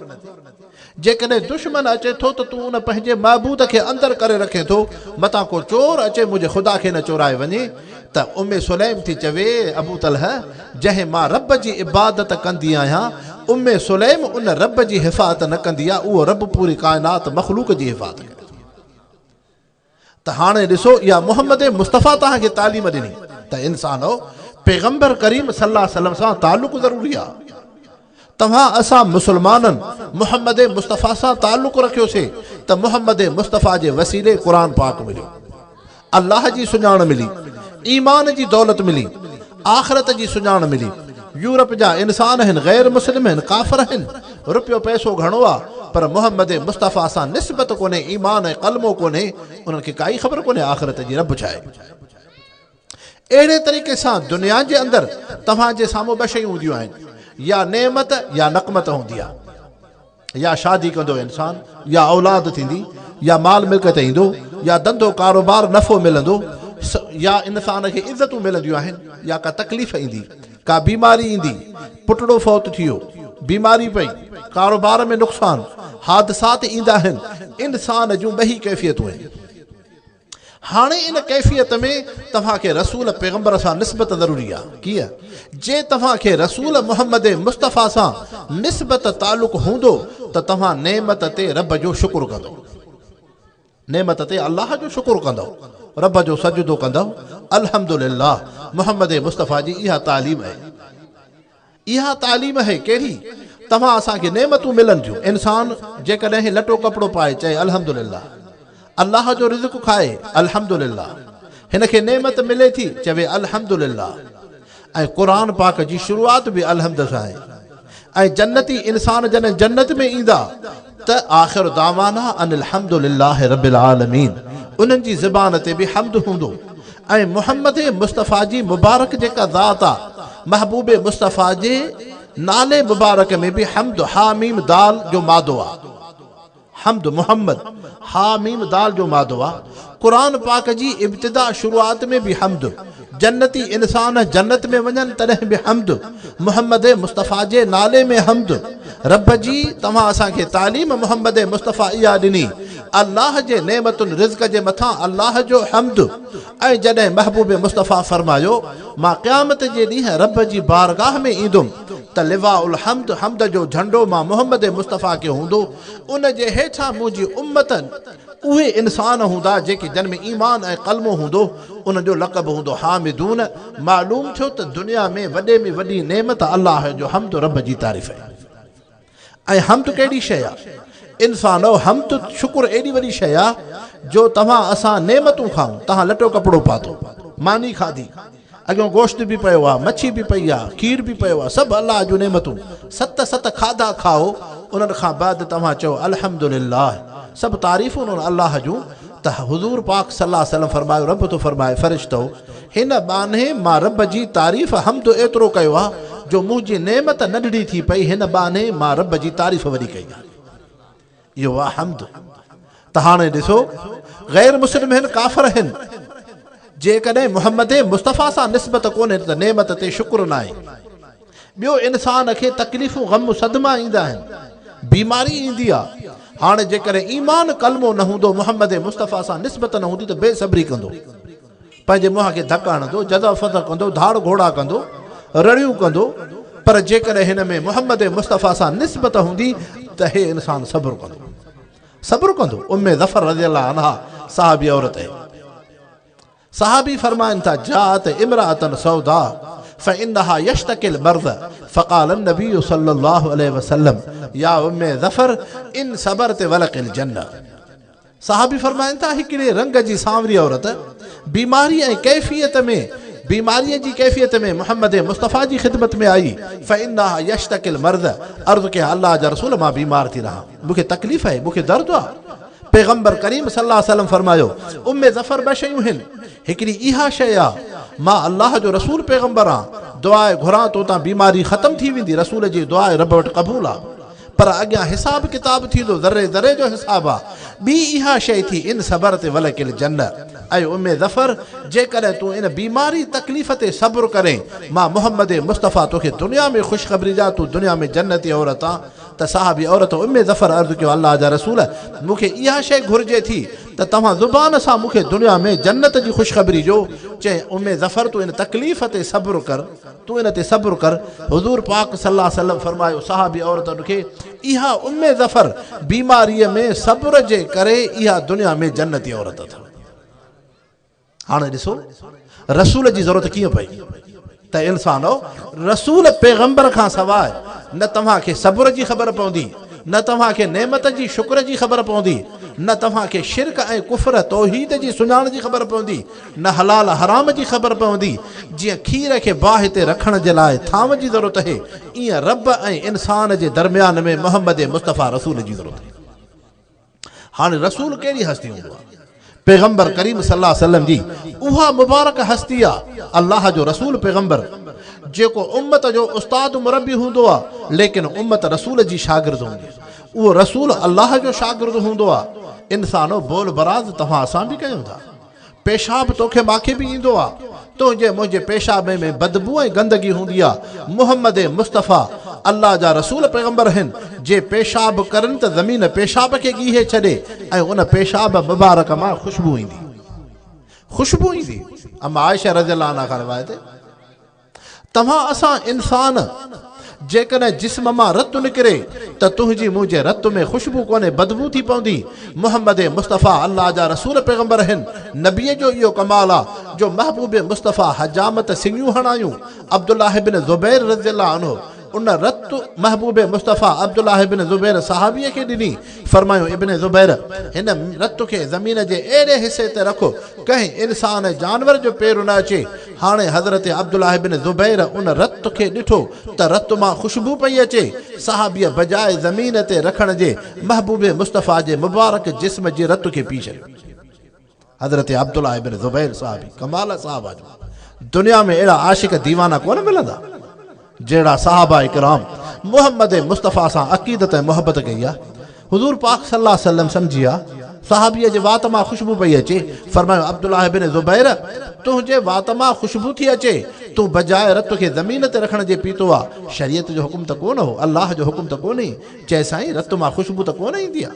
جيڪڏهن دشمن اچي ٿو ته تون ان پنهنجي معبود کي اندر ڪري رکين ٿو متان ڪو چور اچي منهنجي خدا کي نه چورائي وڃي ته ام سليم ٿي چوي ابو طلحه جنهن مان رب جي عبادت ڪندي آهيان ام سليم ان رب جي حفاظت نه ڪندي آ اهو رب پوري ڪائنات مخلوق جي حفاظت ڪري ٿو. ته هاڻي ڏسو اها محمد مصطفيٰ توهان کي تعليم ڏني ته انسانؤ پيغمبر ڪريم صلي الله عليه وسلم سان تعلق ضروري آ. توهان اسان مسلمانن محمد مصطفيٰ سان تعلق رکيوسي ته محمد مصطفيٰ جي وسيلي قرآن پاڪ مليو. الله جي سڃاڻ ملي، ايمان جي دولت ملي، آخرت جي سڃاڻ ملي. يورپ جا انسان هن غير مسلم هن ڪافر هن، رپيو پئسو گهڻو آ پر محمد مصطفيٰ سان نسبت ڪونهي ايمان ۽ ڪلمو ڪونهي انهن کي ڪائي خبر ڪونهي آخرت جي رب ڇا آهي. اهڙي طريقي سان دنيا جي اندر توهان جي سامهون ٻه شيون هونديون آهن يا نعمت يا نقمت هوندي آ. يا شادي ڪندو انسان يا اولاد ٿيندي يا مال ملڪيت ايندو يا ڌنڌو ڪاروبار نفعو ملندو يا انسان کي عزتون ملنديون آهن يا ڪا تڪليف ايندي ڪا بيماري ايندي پٽڙو فوت ٿي ويو بيماري پئي ڪاروبار ۾ نقصان حادثات ايندا آهن انسان جون ٻه ئي ڪيفيتون آهن. هاڻي ان ڪيفيت ۾ توهان کي رسول پيغمبر سان نسبت ضروري آ. ڪيئن؟ جي توهان کي رسول محمد مصطفيٰ سان نسبت تعلق هوندو ته توهان نعمت تي رب جو شڪر ڪندؤ. نعمت تي الله جو شڪر ڪندؤ. رب جو سجدو ڪندؤ. الحمدلله محمد مصطفيٰ جي اها تعليم اهي. اها تعليم اهي ڪهڙي؟ توهان اسان کي نعمتون ملن ٿيون. انسان جيڪڏهن لٽو ڪپڙو پائي چئي الحمدلله. الله جو رزق کائي الحمدلله. هن کي نعمت ملي ٿي چوي الحمدلله. ۽ قرآن پاڪ جي شروعات به الحمد سان آهي. ۽ جنتي انسان جڏهن جنت ۾ ايندا ته آخر دعوانا ان الحمد لله رب العالمين انهن جي زبان تي به حمد هوندو. ۽ محمد مصطفيٰ جي مبارڪ جيڪا ذات آ محبوب مصطفيٰ جي نالي مبارڪ ۾ به حمد حا ميم دال جو مادو آ. حمد محمد حا ميم دال جو مادو آ. قرآن پاڪ جي ابتدا شروعات ۾ به حمد. جنتي انسان جنت ۾ وڃن تڏهن به حمد. محمد مصطفيٰ جي نالي ۾ حمد. رب جي توهان اسان کي تعليم محمد مصطفيٰ اها ڏني. الله جي نعمتن رزق جي مٿان الله جو حمد. ۽ جڏهن محبوب مصطفيٰ فرمايو، مان قيامت جي ڏينهن رب جي بارگاهه ۾ ايندم ته لواء الحمد، حمد جو جهنڊو، مان محمد مصطفيٰ کي هوندو، ان جي هيٺان منهنجي امت اهي انسان هوندا جيڪي جن ۾ ايمان ۽ ڪلمو هوندو، انهن جو لقب هوندو حامدون، معلوم ٿيو ته دنيا ۾ وڏي ۾ وڏي نعمت الله جو حمد رب جي تعريف آهي. ۽ حمد ڪهڙي شيء آ؟ انسانؤ! حمد، شڪر، ايڏي وڏي شيء آ جو توهان اسان نعمتون کائون، توهان لٽو ڪپڙو پاتو، ماني کاڌي، اڳيون گوشت به پيو آ، مڇي به پئي آ، کير به پيو آ، سڀ الله جون نعمتون، ست ست کاڌا کائو، انهن کان بعد توهان چئو الحمدلله، سڀ تعريفون ان الله جون، ته حضور پاڪ صلي الله عليه وسلم فرمايو، رب ٿو فرمائي، فرشتؤ! هن ٻانهي مان رب جي تعريف حمد ايترو ڪيو آ جو منهنجي نعمت ننڍڙي ٿي پئي هن ٻانهي مان رب جي تعريف وڏي ڪئي آ. اهو آ حمد. ته هاڻي ڏسو غير مسلم هن ڪافر هن جيڪڏهن محمد مصطفيٰ سان نسبت ڪونهي ته نعمت تي شڪر ناهي. ٻيو انسان کي تڪليفون غم صدما ايندا آهن بيماري ايندي آ هاڻي جيڪڏهن ايمان ڪلمو نه هوندو محمد مصطفيٰ سان نسبت نه هوندي ته بي صبري ڪندو. پنهنجي منهن کي ڌڪ هڻندو، جزع فزع ڪندو، ڌاڙ گهوڙا ڪندو، رڙيون ڪندو، پر جيڪڏهن هن ۾ محمد مصطفيٰ سان نسبت هوندي ته هي انسان صبر ڪندو. صبر ڪندو. ام ظفر رضي الله عنها صحابي عورت اهي. صحابي فرمائن ٿا، جاءت امرأة سوداء فانها يشتڪي المرض فقال النبي صلي الله عليه وسلم يا ام ظفر ان صبرت ولڪ الجنة. صحابي فرمائن ٿا، هڪڙي رنگ جي سانوري عورت بيماري ۽ ڪيفيت ۾ بيماريء جي ڪيفيت ۾ محمد مصطفيٰ جي خدمت ۾ آئي، فانها يشتڪي المرض، عرض ڪيائين، الله جا رسول مان بيمار ٿي رهان، مون کي تڪليف آهي، مون کي درد آهي. پيغمبر ڪريم صلي الله عليه وسلم فرمايو، ام ظفر ٻه شيون هن، هڪڙي اها شيء آ، مان الله جو رسول پيغمبر آن، دعاء گهران تو تان بيماري ختم ٿي ويندي، رسول جي دعاء رب وٽ قبول آ. پر اڳيان حساب ڪتاب ٿيندو، ذري ذري جو حساب آ. ٻي اها شيء ٿي ان صبرت ولڪ الجنة، اي ام ظفر! جيڪڏهن تون ان بيماري، تڪليف، تي صبر ڪرين، مان محمد مصطفيٰ توکي دنيا ۾ خوشخبري ڏيان، تون دنيا ۾ جنتي عورت آن. ته صحابي عورت ام ظفر عرض ڪيو، الله جا رسول! مون کي اها شيء گهرجي ٿي ته توهان زبان سان مون کي دنيا ۾ جنت جي خوشخبري ڏيو. چيائين، ام ظفر! تون ان تڪليف تي صبر ڪر. تون ان تي صبر ڪر. حضور پاڪ صلي الله عليه وسلم فرمايو، صحابي عورتن کي، اها ام ظفر بيماريء ۾ صبر جي ڪري اها دنيا ۾ جنتي عورت اٿو. هاڻي ڏسو رسول جي ضرورت ڪيئن پئي ته انسانو رسول پيغمبر کان سواء نه توهان کي صبر جي خبر پوندي نه توهان کي نعمت جي شڪر جي خبر پوندي نه توهان کي شرڪ ۽ ڪفر توحيد جي سڃاڻ جي خبر پوندي نه حلال حرام جي خبر پوندي، جيئن کير کي باهه تي رکڻ جي لاء ٿانو جي ضرورت اهي، ايئن رب ۽ انسان جي درميان ۾ محمد مصطفيٰ رسول جي ضرورت اهي. هاڻي رسول ڪهڙي هستي هوندو آهي؟ پيغمبر ڪريم صلي الله عليه وسلم جي اها مبارڪ هستي آهي، الله جو رسول پيغمبر جيڪو امت جو استاد مربي هوندو آهي، ليڪن امت رسول جي شاگرد هوندي آهي. اهو رسول الله جو شاگرد هوندو آهي. انسانو بول براز توهان اسان به ڪيون ٿا. پيشاب توکي ماکي به ايندو آ. تنهنجي منهنجي پيشاب ۾ بدبو ۽ گندگي هوندي آ. محمد مصطفيٰ الله جا رسول پيغمبر هن، جي پيشاب ڪرن ته زمين پيشاب کي ڳيهي ڇڏي ۽ ان پيشاب مبارڪ مان خوشبو ايندي. خوشبو ايندي. اما عائشه رضي الله عنها کان روايت آهي. توهان اسان انسان جيڪڏهن جسم مان رت نڪري ته تنهنجي منهنجي رت ۾ خوشبو ڪونهي بدبو ٿي پوندي. محمد مصطفيٰ الله جا رسول پيغمبر هن نبي جو اهو ڪمال آ جو محبوب مصطفيٰ حجامت سڱيون هڻايون عبدالله بن زبير رضي الله عنه. ان رت محبوب مصطفيٰ عبدالله ابن زبير صحابيء کي ڏني، فرمايو، ابن زبير! هن رت کي زمين جي اهڙي حصي تي رک، ڪنهن انسان ۽ جانور جو پير نه اچي. هاڻي حضرت عبدالله ابن زبير ان رت کي ڏٺو ته رت مان خوشبو پئي اچي. صحابيء بجاء زمين تي رکڻ جي محبوب مصطفيٰ جي مبارڪ جسم جي رت کي پي ڇڏيو. حضرت عبدالله ابن زبير صحابي ڪمال آ صحابه جو دنيا ۾ اهڙا عاشق ديوانا ڪونه ملندا جهڙا صحابه ڪرام محمد مصطفيٰ سان عقيدت ۽ محبت ڪئي آ حضور پاڪ صلي الله عليه وسلم سمجهي آ صحابي جي وات مان خوشبو پئي اچي فرمايو عبدالله ابن زبير تنهنجي وات مان خوشبو ٿي اچي تون بجاء رت کي زمين تي رکڻ جي پيتو آ شريعت جو حڪم ته ڪونه هو الله جو حڪم ته ڪونهي چئي سائين رت مان خوشبو ته ڪونه ايندي آ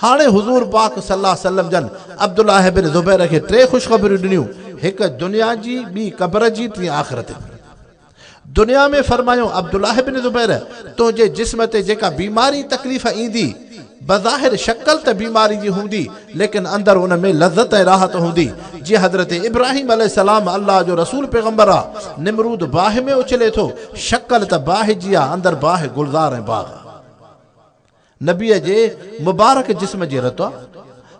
هاڻي حضور پاڪ صلي الله عليه وسلم جن عبدالله بن زبير کي ٽي خوشخبريون ڏنيون، هڪ دنيا جي، ٻي قبر جي، ٽين آخرت جي. دنيا ۾ فرمايائون، عبدالله بن زبير! تنهنجي جسم تي جيڪا بيماري تڪليف ايندي، بظاهر شڪل ته بيماري جي هوندي، ليڪن اندر ان ۾ لذت ۽ راحت هوندي. جيئن حضرت ابراهيم عليه السلام الله جو رسول پيغمبر آ، نمرود باهه ۾ اڇلي ٿو، شڪل ته باهه جي آ، اندر باهه گلزار ۽ باغ آ. نبيء جي مبارڪ جسم جي رت آ.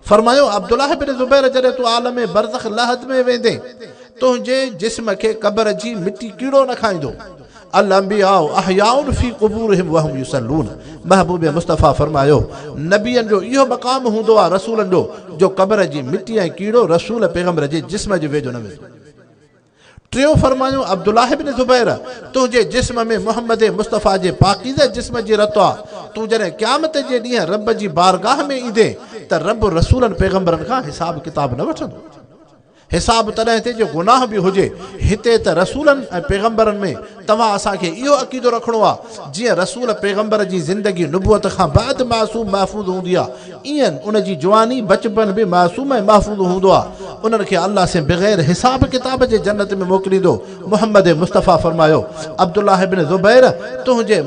فرمايو، عبدالله بن زبير جڏهن تون عالم برزخ لحد ۾ ويندين، تنهنجي جسم کي قبر جي مٽي ڪيڙو نه کائيندو. الانبياء احياء في قبورهم وهم يصلون محبوب مصطفيٰ فرمايو، نبين جو اهو مقام هوندو آ رسولن جو، جو قبر جي مٽي ۽ ڪيڙو رسول پيغمبر جي جسم جي ويجهو نه ويندو. ٽيون فرمايو، عبدالله بن زبير! تنهنجي جسم ۾ محمد مصطفيٰ جي پاڪيزه جسم جي رت آ، تون جڏهن قيامت جي ڏينهن رب جي بارگاهه ۾ ايندين ته رب رسولن پيغمبرن کان حساب ڪتاب نه وٺندو. حساب تڏهن ٿئي جو گناهه به هجي. هتي ته رسولن ۽ پيغمبرن ۾ توهان اسان کي اهو عقيدو رکڻو آ، جيئن رسول پيغمبر جي زندگي نبوت کان بعد معصوم محفوظ هوندي آ، ايئن ان جي جواني، بچپن، به معصوم ۽ محفوظ هوندو آ. انهن کي الله سين بغير حساب ڪتاب جي جنت ۾ موڪليندو. محمد مصطفيٰ فرمايو، عبدالله ابن زبير! تنهنجي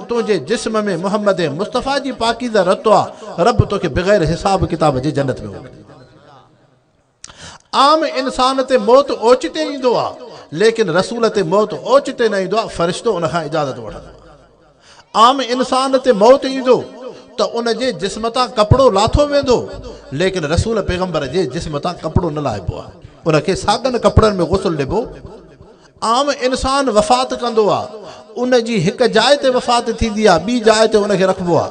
تنهنجي جسم ۾ محمد مصطفيٰ جي پاڪيزه رت آ، رب توکي بغير حساب ڪتاب جي جنت ۾ موڪليندو. عام انسان تي موت اوچتي ايندو آ، ليڪن رسول تي موت اوچتي نه ايندو آ، فرشتو ان کان اجازت وٺندو آ. عام انسان تي موت ايندو ته ان جي جسم تان ڪپڙو لاٿو ويندو، ليڪن رسول پيغمبر جي جسم تان ڪپڙو نه لاهبو آ، ان کي ساڳن ڪپڙن ۾ غسل ڏبو. عام انسان وفات ڪندو آ، ان جي هڪ جاء تي وفات ٿيندي آ، ٻي جاء تي ان کي رکبو آ.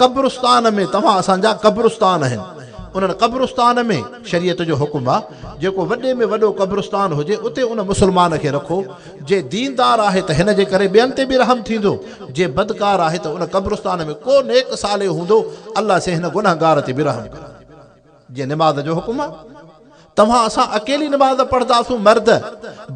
قبرستان ۾ توهان اسان جا قبرستان آهن، انهن قبرستان ۾ شريعت جو حڪم آ، جيڪو وڏي ۾ وڏو قبرستان هجي اتي ان مسلمان کي رکو، جي ديندار آهي ته هن جي ڪري ٻين تي به رحم ٿيندو، جي بدڪار آهي ته ان قبرستان ۾ ڪو نيڪ صالح هوندو، الله سين هن گنهگار تي به رحم ڪندو. جيئن نماز جو حڪم آ. توهان اسان اڪيلي نماز پڙهنداسون مرد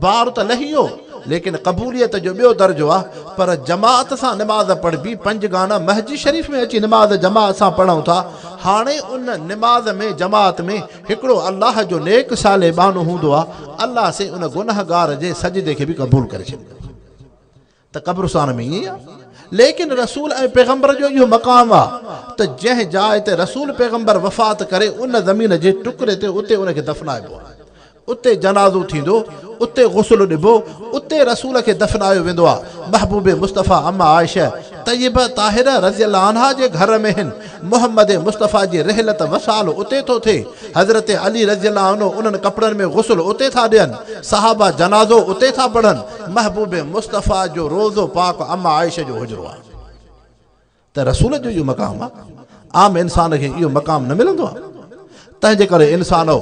بار ته لهي ويو ليڪن قبوليت جو ٻيو درجو آ پر جماعت سان نماز پڙهبي پنج گانا مسجد شريف ۾ اچي نماز جماعت سان پڙهون ٿا هاڻي ان نماز ۾ جماعت ۾ هڪڙو الله جو نيڪ صالح ٻانهو هوندو آ الله سين ان گنهگار جي سجدي کي به قبول ڪري ڇڏيندو. ته قبرستان ۾ ائين ئي آ. ليڪن رسول ۽ پيغمبر جو اهو مقام آ ته جنهن جاء تي رسول پيغمبر وفات ڪري ان زمين جي ٽڪري تي اتي ان کي دفنائبو آ. اتي جنازو ٿيندو، اتي غسل ڏبو، اتي رسول کي دفنايو ويندو آ. محبوب مصطفيٰ اما عائشه طيبه طاهره رضي الله عنها جي گهر ۾ هن محمد مصطفيٰ جي رحلت وصال اتي ٿو ٿئي. حضرت علي رضي الله عنه انهن ڪپڙن ۾ غسل اتي ٿا ڏين، صحابه جنازو اتي ٿا پڙهن، محبوب مصطفيٰ جو روضو پاڪ اما عائشه جو حجرو آهي ته رسول جو اهو مقام آهي، عام انسان کي اهو مقام نه ملندو آهي، تنهن جي ڪري انسانو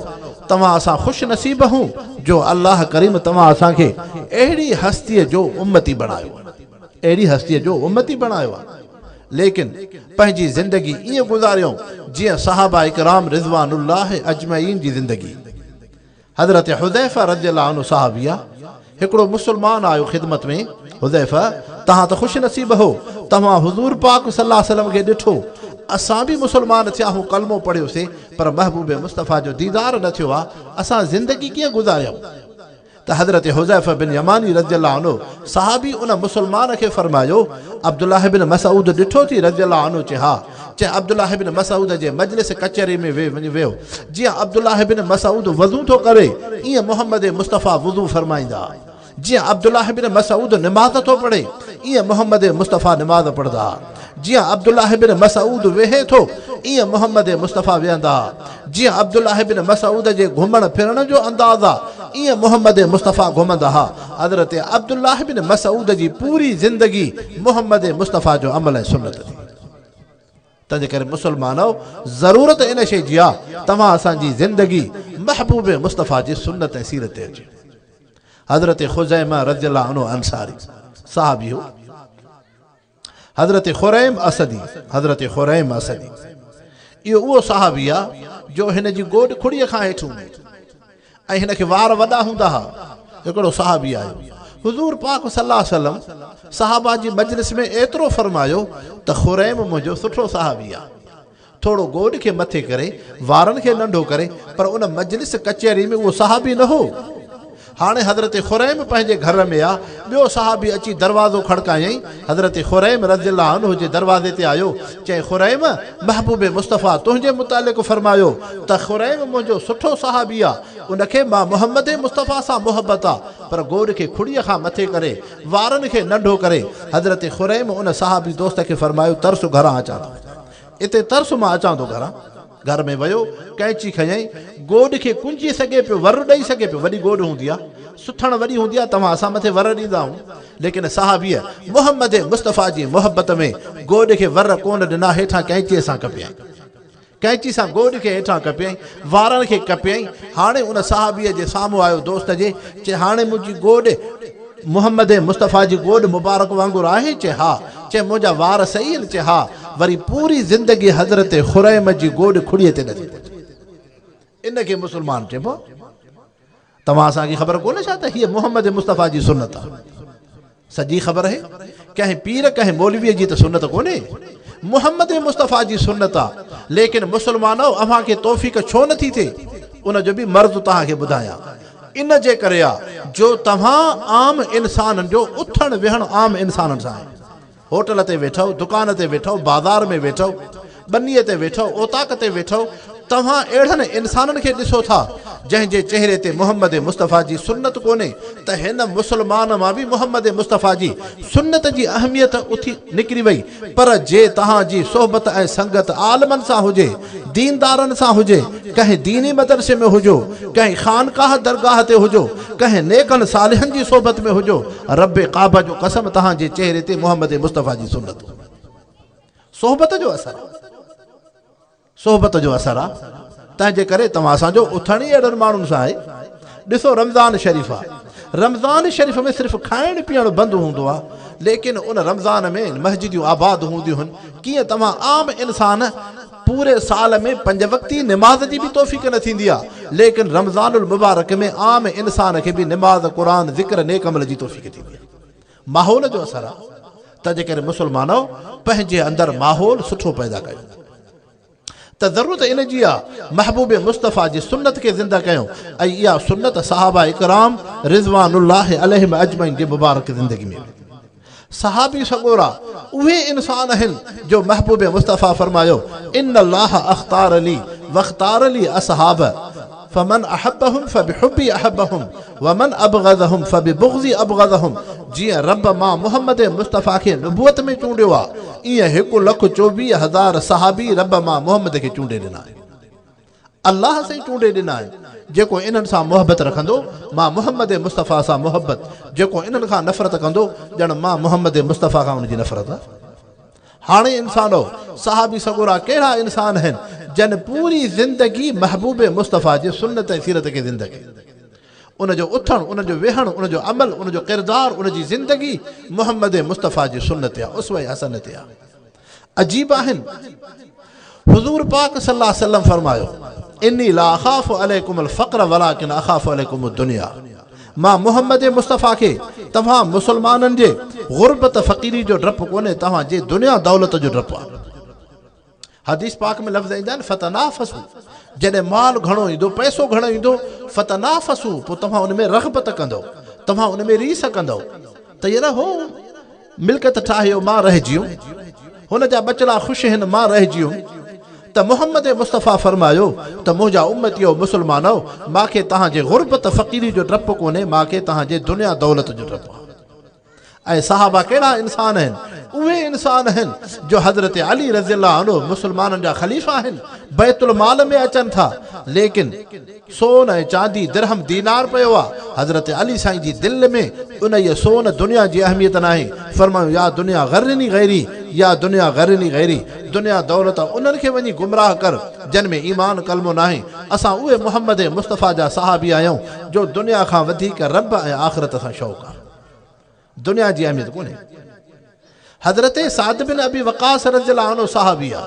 توهان اسان خوش نصيب آهيون جو الله ڪريم توهان اسان کي اهڙي هستيء جو امتي بڻايو آهي، اهڙي هستيء جو امتي بڻايو آهي. ليڪن پنهنجي زندگي ائين گذاريائون جيئن صحابه ڪرام رضوان الله اجمعين جي زندگي. حضرت حذيفه رضي الله عنه صحابي آ، هڪڙو مسلمان آيو خدمت ۾، حذيفه توهان ته خوش نصيب هو، توهان حضور پاڪ صلي الله عليه وسلم کي ڏٺو، اسان به مسلمان ٿيا آهيون ڪلمو پڙهيوسين پر محبوب مصطفيٰ جو ديدار نه ٿيو آ، اسان زندگي ڪيئن گذاريائون؟ ته حضرت حذيفه بن يماني رضي الله عنه صحابي ان مسلمان کي فرمايو، عبدالله بن مسعود ڏٺو ٿي رضي الله عنه چي ها، چي عبدالله بن مسعود جي مجلس ڪچهري ۾ وڃي ويهه، جيئن عبدالله بن مسعود وضو ٿو ڪري ايئن محمد مصطفيٰ وضو فرمائيندا، جيئن عبدالله بن مسعود نماز ٿو پڙهي ائين محمد مصطفيٰ نماز پڙهندا ها. جيئن عبدالله بن مسعود ويهي ٿو، ائين محمد مصطفيٰ ويهندا ها. جيئن عبدالله بن مسعود جي گهمڻ ڦرڻ جو انداز آ، ائين محمد مصطفيٰ گهمندا ها. حضرت عبدالله بن مسعود جي پوري زندگي محمد مصطفيٰ جو عمل ۽ سنت ٿي. تنهنجي ڪري مسلمانؤ! ضرورت ان شيء جي آ، توهان اسان جي زندگي محبوب مصطفيٰ جي سنت ۽ سيرت تي اچي. حضرت خزيمه رضي الله عنه انصاري صحابي هو. حضرت خريم اسدي، حضرت خريم اسدي، اهو اهو صحابي آ جو هن جي گوڏ کڙيء کان هيٺ هوندي ۽ هن کي وار وڏا هوندا ها. هڪڙو صحابي آيو حضور پاڪ صلي الله عليه وسلم صحابه جي مجلس ۾ ايترو فرمايو ته خريم منهنجو سٺو صحابي آ. ٿورو گوڏ کي مٿي ڪري، وارن کي ننڍو ڪري، پر ان مجلس ڪچهري ۾ اهو صحابي نه هو. هاڻي حضرت خريم پنهنجي گهر ۾ آ، ٻيو صحابي اچي دروازو کڙڪايائين، حضرت خريم رضي الله عنه جي دروازي تي آيو، چيائين خريم! محبوب مصطفيٰ تنهنجي متعلق فرمايو ته خريم منهنجو سٺو صحابي آ، ان کي مان محمد مصطفيٰ سان محبت آ، پر گوڏ کي کڙيء کان مٿي ڪري، وارن کي ننڍو ڪري، حضرت خريم ان صحابي دوست کي فرمايو ترس گهران اچان ٿو. اتي ترس مان اچان ٿو گهران. گهر ۾ ويو، قينچي کنيائين، گوڏ کي ڪنجي سگهي پيو، ور ڏئي سگهي پيو، وڏي گوڏ هوندي آ، سٿڻ وڏي هوندي آ، توهان اسان مٿي ور ڏيندا آهيون، ليڪن صحابيء محمد مصطفيٰ جي محبت ۾ گوڏ کي ور ڪونه ڏنا، هيٺان قينچيء سان ڪپيائين. قينچي سان گوڏ کي هيٺان ڪپيائين، وارن کي ڪپيائين، هاڻي ان صحابيء جي سامهون آيو دوست جي، چي هاڻي منهنجي گوڏ محمد مصطفيٰ جي گوڏ مبارڪ وانگر آهي؟ چي ها. چي منهنجا وار صحيح آهن؟ چي ها. وري پوري زندگي حضرت خريم جي گوڏ کڙيء تي نٿي پهچي. ان کي مسلمان چئبو آهي. توهان اسان کي خبر ڪونهي ڇا ته هيء محمد مصطفيٰ جي سنت آهي. سڄي خبر آهي. ڪنهن پير ڪنهن مولويء جي ته سنت ڪونهي. محمد مصطفيٰ جي سنت آ. ليڪن مسلمانؤ اوهان کي توفيق ڇو نٿي ٿئي؟ ان جو به مرض توهان کي ٻڌايان. ان جي ڪري آ جو توهان عام انسانن جو اٿڻ ويهڻ عام انسانن سان آهي. هوٽل تي ويٺؤ، دڪان تي ويٺؤ، بازار ۾ ويٺؤ، ٻنيء تي ويٺؤ، اوطاق تي ويٺؤ، توهان اهڙن انسانن کي ڏسو ٿا، جنهن جي چهري تي محمد مصطفيٰ جي سنت ڪونهي ته هن مسلمان مان به محمد مصطفيٰ جي سنت جي اهميت اٿي نڪري وئي، پر جي توهان جي صحبت ۽ سنگت عالمن سان هجي، ديندارن سان هجي، ڪنهن ديني مدرسي ۾ هجو، ڪنهن خانقاهه درگاهه تي هجو، ڪنهن نيڪن صالحن جي صحبت ۾ هجو، رب ڪعبه جو قسم توهان جي چهري تي محمد مصطفيٰ جي سنت صحبت جو اثر آ. صحبت جو اثر آ. تنهن جي ڪري توهان اسان جو اٿڻ ئي اهڙن ماڻهن سان آهي. ڏسو رمضان شريف آ. رمضان شريف ۾ صرف کائڻ پيئڻ بند هوندو آ ليڪن ان رمضان ۾ مسجديون آباد هونديون هن ڪيئن توهان عام انسان پوري سال ۾ پنج وقتي نماز جي به توفيق نه ٿيندي آ ليڪن رمضان المبارڪ ۾ عام انسان کي به نماز قرآن ذڪر نيڪ عمل جي توفيق ٿيندي آ ماحول جو اثر آ تنهنجي ڪري مسلمانؤ پنهنجي اندر ماحول سٺو پيدا ڪيو ته ضرورت ان جي آ محبوب مصطفيٰ جي سنت کي زنده ڪيون ۽ اها سنت صحابه اڪرام رضوان الله عليهم اجمعين جي مبارڪ زندگي ۾ صحابي سڳورا اهي انسان آهن جو محبوب مصطفيٰ فرمايو ان الله اختار لي واختار لي اصحاب فمن احبهم فبحبي احبهم ومن ابغضهم فببغضي ابغضهم جيئن رب مان محمد مصطفيٰ کي نبوت ۾ چونڊيو آ ايئن هڪ لک چوويهه هزار صحابي رب مان محمد کي چونڊي ڏنا آهن. الله سائين چونڊي ڏنا آهن، جيڪو انهن سان محبت رکندو، مان محمد مصطفيٰ سان محبت، جيڪو انهن کان نفرت ڪندو، ڄڻ مان محمد مصطفيٰ کان ان جي نفرت آهي. هاڻي انسانو! صحابي سڳورا ڪهڙا انسان آهن، جن پوري زندگي محبوب مصطفيٰ جي سنت ۽ سيرت کي زنده ڪئي. ان جو اٿڻ، ان جو ويهڻ، ان جو عمل، ان جو ڪردار، ان جي زندگي محمد مصطفيٰ جي سنت آهي، اسوه حسنه تي آهي. عجيب آهن. حضور پاڪ صلي الله عليه وسلم فرمايو، اني لا اخاف عليڪم الفقر ولڪن اخاف عليڪم الدنيا مان محمد مصطفيٰ کي توهان مسلمانن جي غربت فقيري جو ڊپ ڪونهي توهان جي دنيا دولت جو ڊپ آهي. حديث پاڪ ۾ لفظ ايندا آهن فتنافسو جڏهن مال گهڻو ايندو پئسو گهڻو ايندو فتنافسو پوء توهان ان ۾ رغبت ڪندؤ توهان ان ۾ ريس ڪندؤ ته يار هو ملڪيت ٺاهيو مان رهجي ويم، هن جا ٻچڙا خوش هن مان رهجي ويم ته محمد مصطفيٰ فرمايو ته منهنجا امتيو مسلمانؤ مان کي توهان جي غربت فقيري جو ڊپ ڪونهي مان کي توهان جي دنيا دولت جو ڊپ آهي. ۽ صحابه ڪهڙا انسان آهن؟ اهي انسان آهن جو حضرت علي رضي الله عنه مسلمانن جا خليفا آهن، بيت المال ۾ اچن ٿا، ليڪن سون ۽ چاندي، درهم دينار پيو آ، حضرت علي سائين جي دل ۾ انهيء سون دنيا جي اهميت ناهي، فرمايو يا دنيا غرني غيري، يا دنيا غرني غيري، دنيا دولت انهن کي وڃي گمراهه ڪر جن ۾ ايمان ڪلمو ناهي، اسان اهي محمد مصطفيٰ جا صحابي آهيون جو دنيا کان وڌيڪ رب ۽ آخرت سان شوق آ. دنيا جي اهميت ڪونهي. حضرت سعد بن ابي وقاص رضي الله عنه صحابي آ،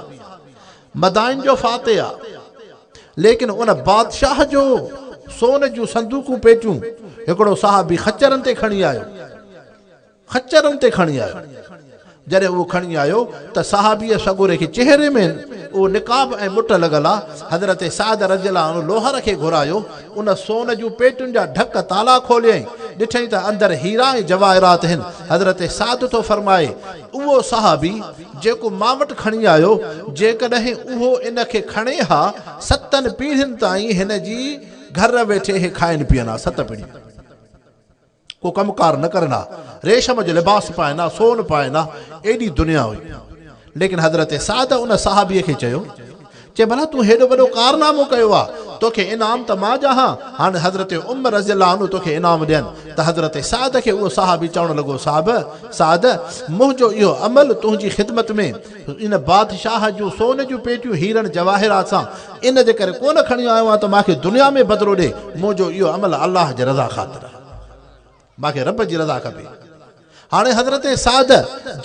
مدائن جو فاتح آ، ليڪن ان بادشاهه جو سون جون صندوقون پيٽيون هڪڙو صحابي خچرن تي کڻي آيو، خچرن تي کڻي آيو. جڏهن اهو کڻي آيو ته صحابيء سڳوري کي چهري ۾ اهو نقاب ۽ مٽ لڳل آ. حضرت سعد رضي الله عنه لوهر کي گهرايو، ان سون جون پيٽين جا ڍڪ تالا کوليائين، ڏٺائين ته اندر هيرا ۽ جواهرات هن. حضرت سعد ٿو فرمائي، اهو صحابي جيڪو مان وٽ کڻي آيو، جيڪڏهن اهو ان کي کڻي ها، ستن پيڙهين تائين هن جي گهر ويٺي هي کائن پيئن ها، ست پيڙهيون. ڪو ڪم ڪار نه ڪرن ها، ريشم جو لباس پائن ها، سون پائن ها، ايڏي دنيا هئي. ليڪن حضرت سعد ان صحابيء کي چيو، چي ڀلا تون هيڏو وڏو ڪارنامو ڪيو آ، توکي انعام ته مان ڏيان ها، هاڻي حضرت عمر رضي الله عنه توکي انعام ڏين ته حضرت سعد کي اهو صحابي چوڻ لڳو، صاحب! سعد! منهنجو اهو عمل تنهنجي خدمت ۾ ان بادشاهه جون سون جون پيٽيون هيرن جواهرات سان ان جي ڪري ڪونه کڻي آيو آهيان ته مان کي دنيا ۾ بدلو ڏي، منهنجو اهو عمل الله جي رضا خاطر آهي. مان کي رب جي رضا کپي. هاڻي حضرت سعد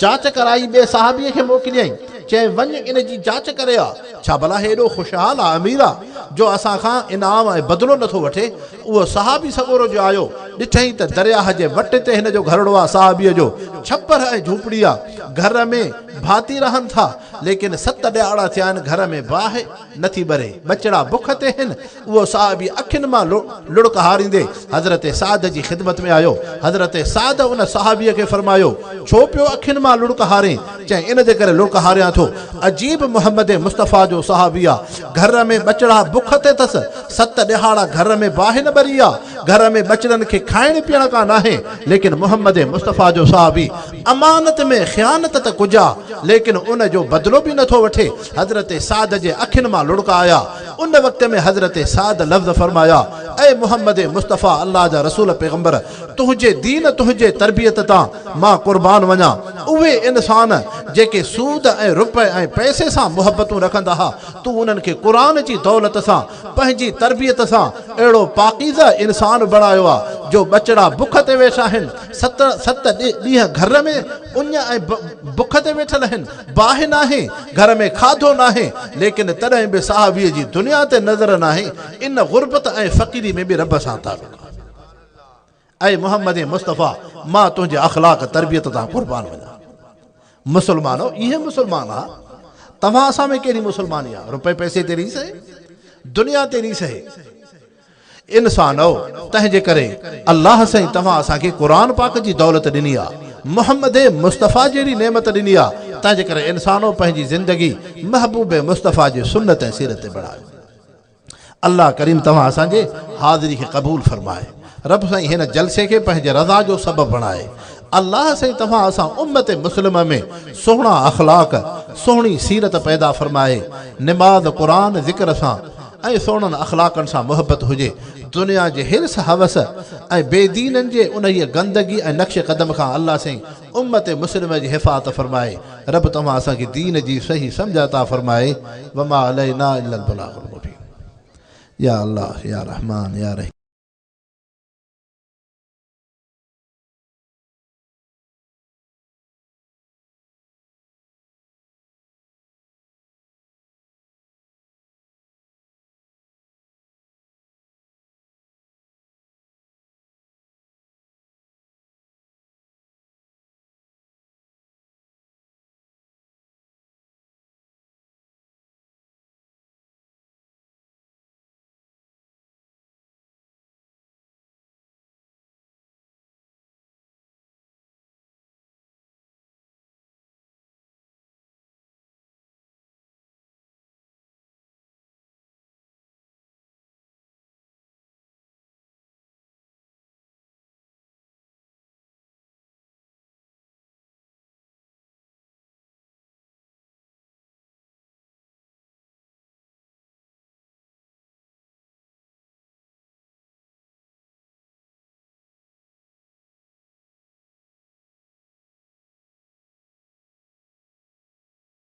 جاچ ڪرائي ٻئي صحابيء کي موڪليائين، چيائين وڃ ان جي جاچ ڪري آ، ڇا ڀلا هي ايڏو خوشحال آ، امير آ، جو اسان کان انعام ۽ بدلو نٿو وٺي. اهو صحابي سڳورو جو آيو، ڏٺائين ته درياهه جي وٽ تي هن جو گهرڙو آ، صحابيء جو ڇپر ۽ جهوپڙي آ، گهر ۾ ڀاتي رهن ٿا، ليڪن ست ڏهاڙا ٿيا آهن گهر ۾ باهه نٿي ٻري، ٻچڙا بک تي هن، اهو صحابي اکين مان لڙڪ هاريندي حضرت سعد جي خدمت ۾ آيو، حضرت سعد ان صحابيء کي فرمايو، ڇو پيو اکين مان لڙڪ هارين؟ چيائين، ان جي ڪري لڙڪ هاريان ٿو، عجيب محمد مصطفيٰ جو صحابي آ، گهر ۾ ٻچڙا بک تي ٿس، ست ڏهاڙا گهر ۾ باهه نه ٻري آ، گهر ۾ ٻچڙن کي کائڻ پيئڻ ڪا ناهي، ليڪن محمد مصطفيٰ جو صحابي امانت ۾ خيانت ته ڪجا، ليڪن ان جو بدلو به نٿو وٺي، حضرت سعد جي اکين مان لڙڪ آيا، ان وقت ۾ حضرت سعد لفظ فرمايا، اي محمد مصطفيٰ الله جا رسول پيغمبر! تنهنجي دين تنهنجي تربيت تان مان قربان وڃان، اهي انسان جيڪي سود ۽ رپئي ۽ پئسي سان محبتون رکندا ها، تون انهن کي قرآن جي دولت سان پنهنجي تربيت سان اهڙو پاڪيزه انسان بڻايو آ جو ٻچڙا بک تي ويٺا آهن، ست ست ڏينهن گهر ۾ اڃ ۽ بک تي ويٺل آهن، باهه ناهي، گهر ۾ کاڌو ناهي، ليڪن تڏهن به صحابيء جي دنيا تي نظر ناهي، ان غربت ۽ فقيري ۾ به رب سان تعلق آ. اي محمد مصطفيٰ! مان تنهنجي اخلاق تربيت تان قربان وڃان. مسلمانو! اهي مسلمان ها، توهان اسان ۾ ڪهڙي مسلماني آ، رپئي پئسي تي ريس اهي، دنيا تي ريس اهي. انسانو! تنهن جي ڪري الله سائين توهان اسان کي قرآن پاڪ جي دولت ڏني آ، محمد مصطفيٰ جهڙي نعمت ڏني آ، تنهن جي ڪري انسانو پنهنجي زندگي محبوب مصطفيٰ جي سنت ۽ سيرت تي بڻايو. الله ڪريم توهان اسان جي حاضري کي قبول فرمائي. رب سائين هن جلسي کي پنهنجي رضا جو سبب بڻائي. الله سائين توهان اسان امت مسلمه ۾ سهڻا اخلاق، سهڻي سيرت پيدا فرمائي. نماز، قرآن، ذڪر سان ۽ سهڻن اخلاقن سان محبت هجي. دنيا جي حرص هوس ۽ بي دينن جي انهيء گندگي ۽ نقش قدم کان الله سائين امت مسلمه جي حفاظت فرمائي. رب توهان اسان کي دين جي صحيح سمجهه عطا فرمائي وما علينا الا البلاغ المبين يا الله يا رحمان يا رحيم.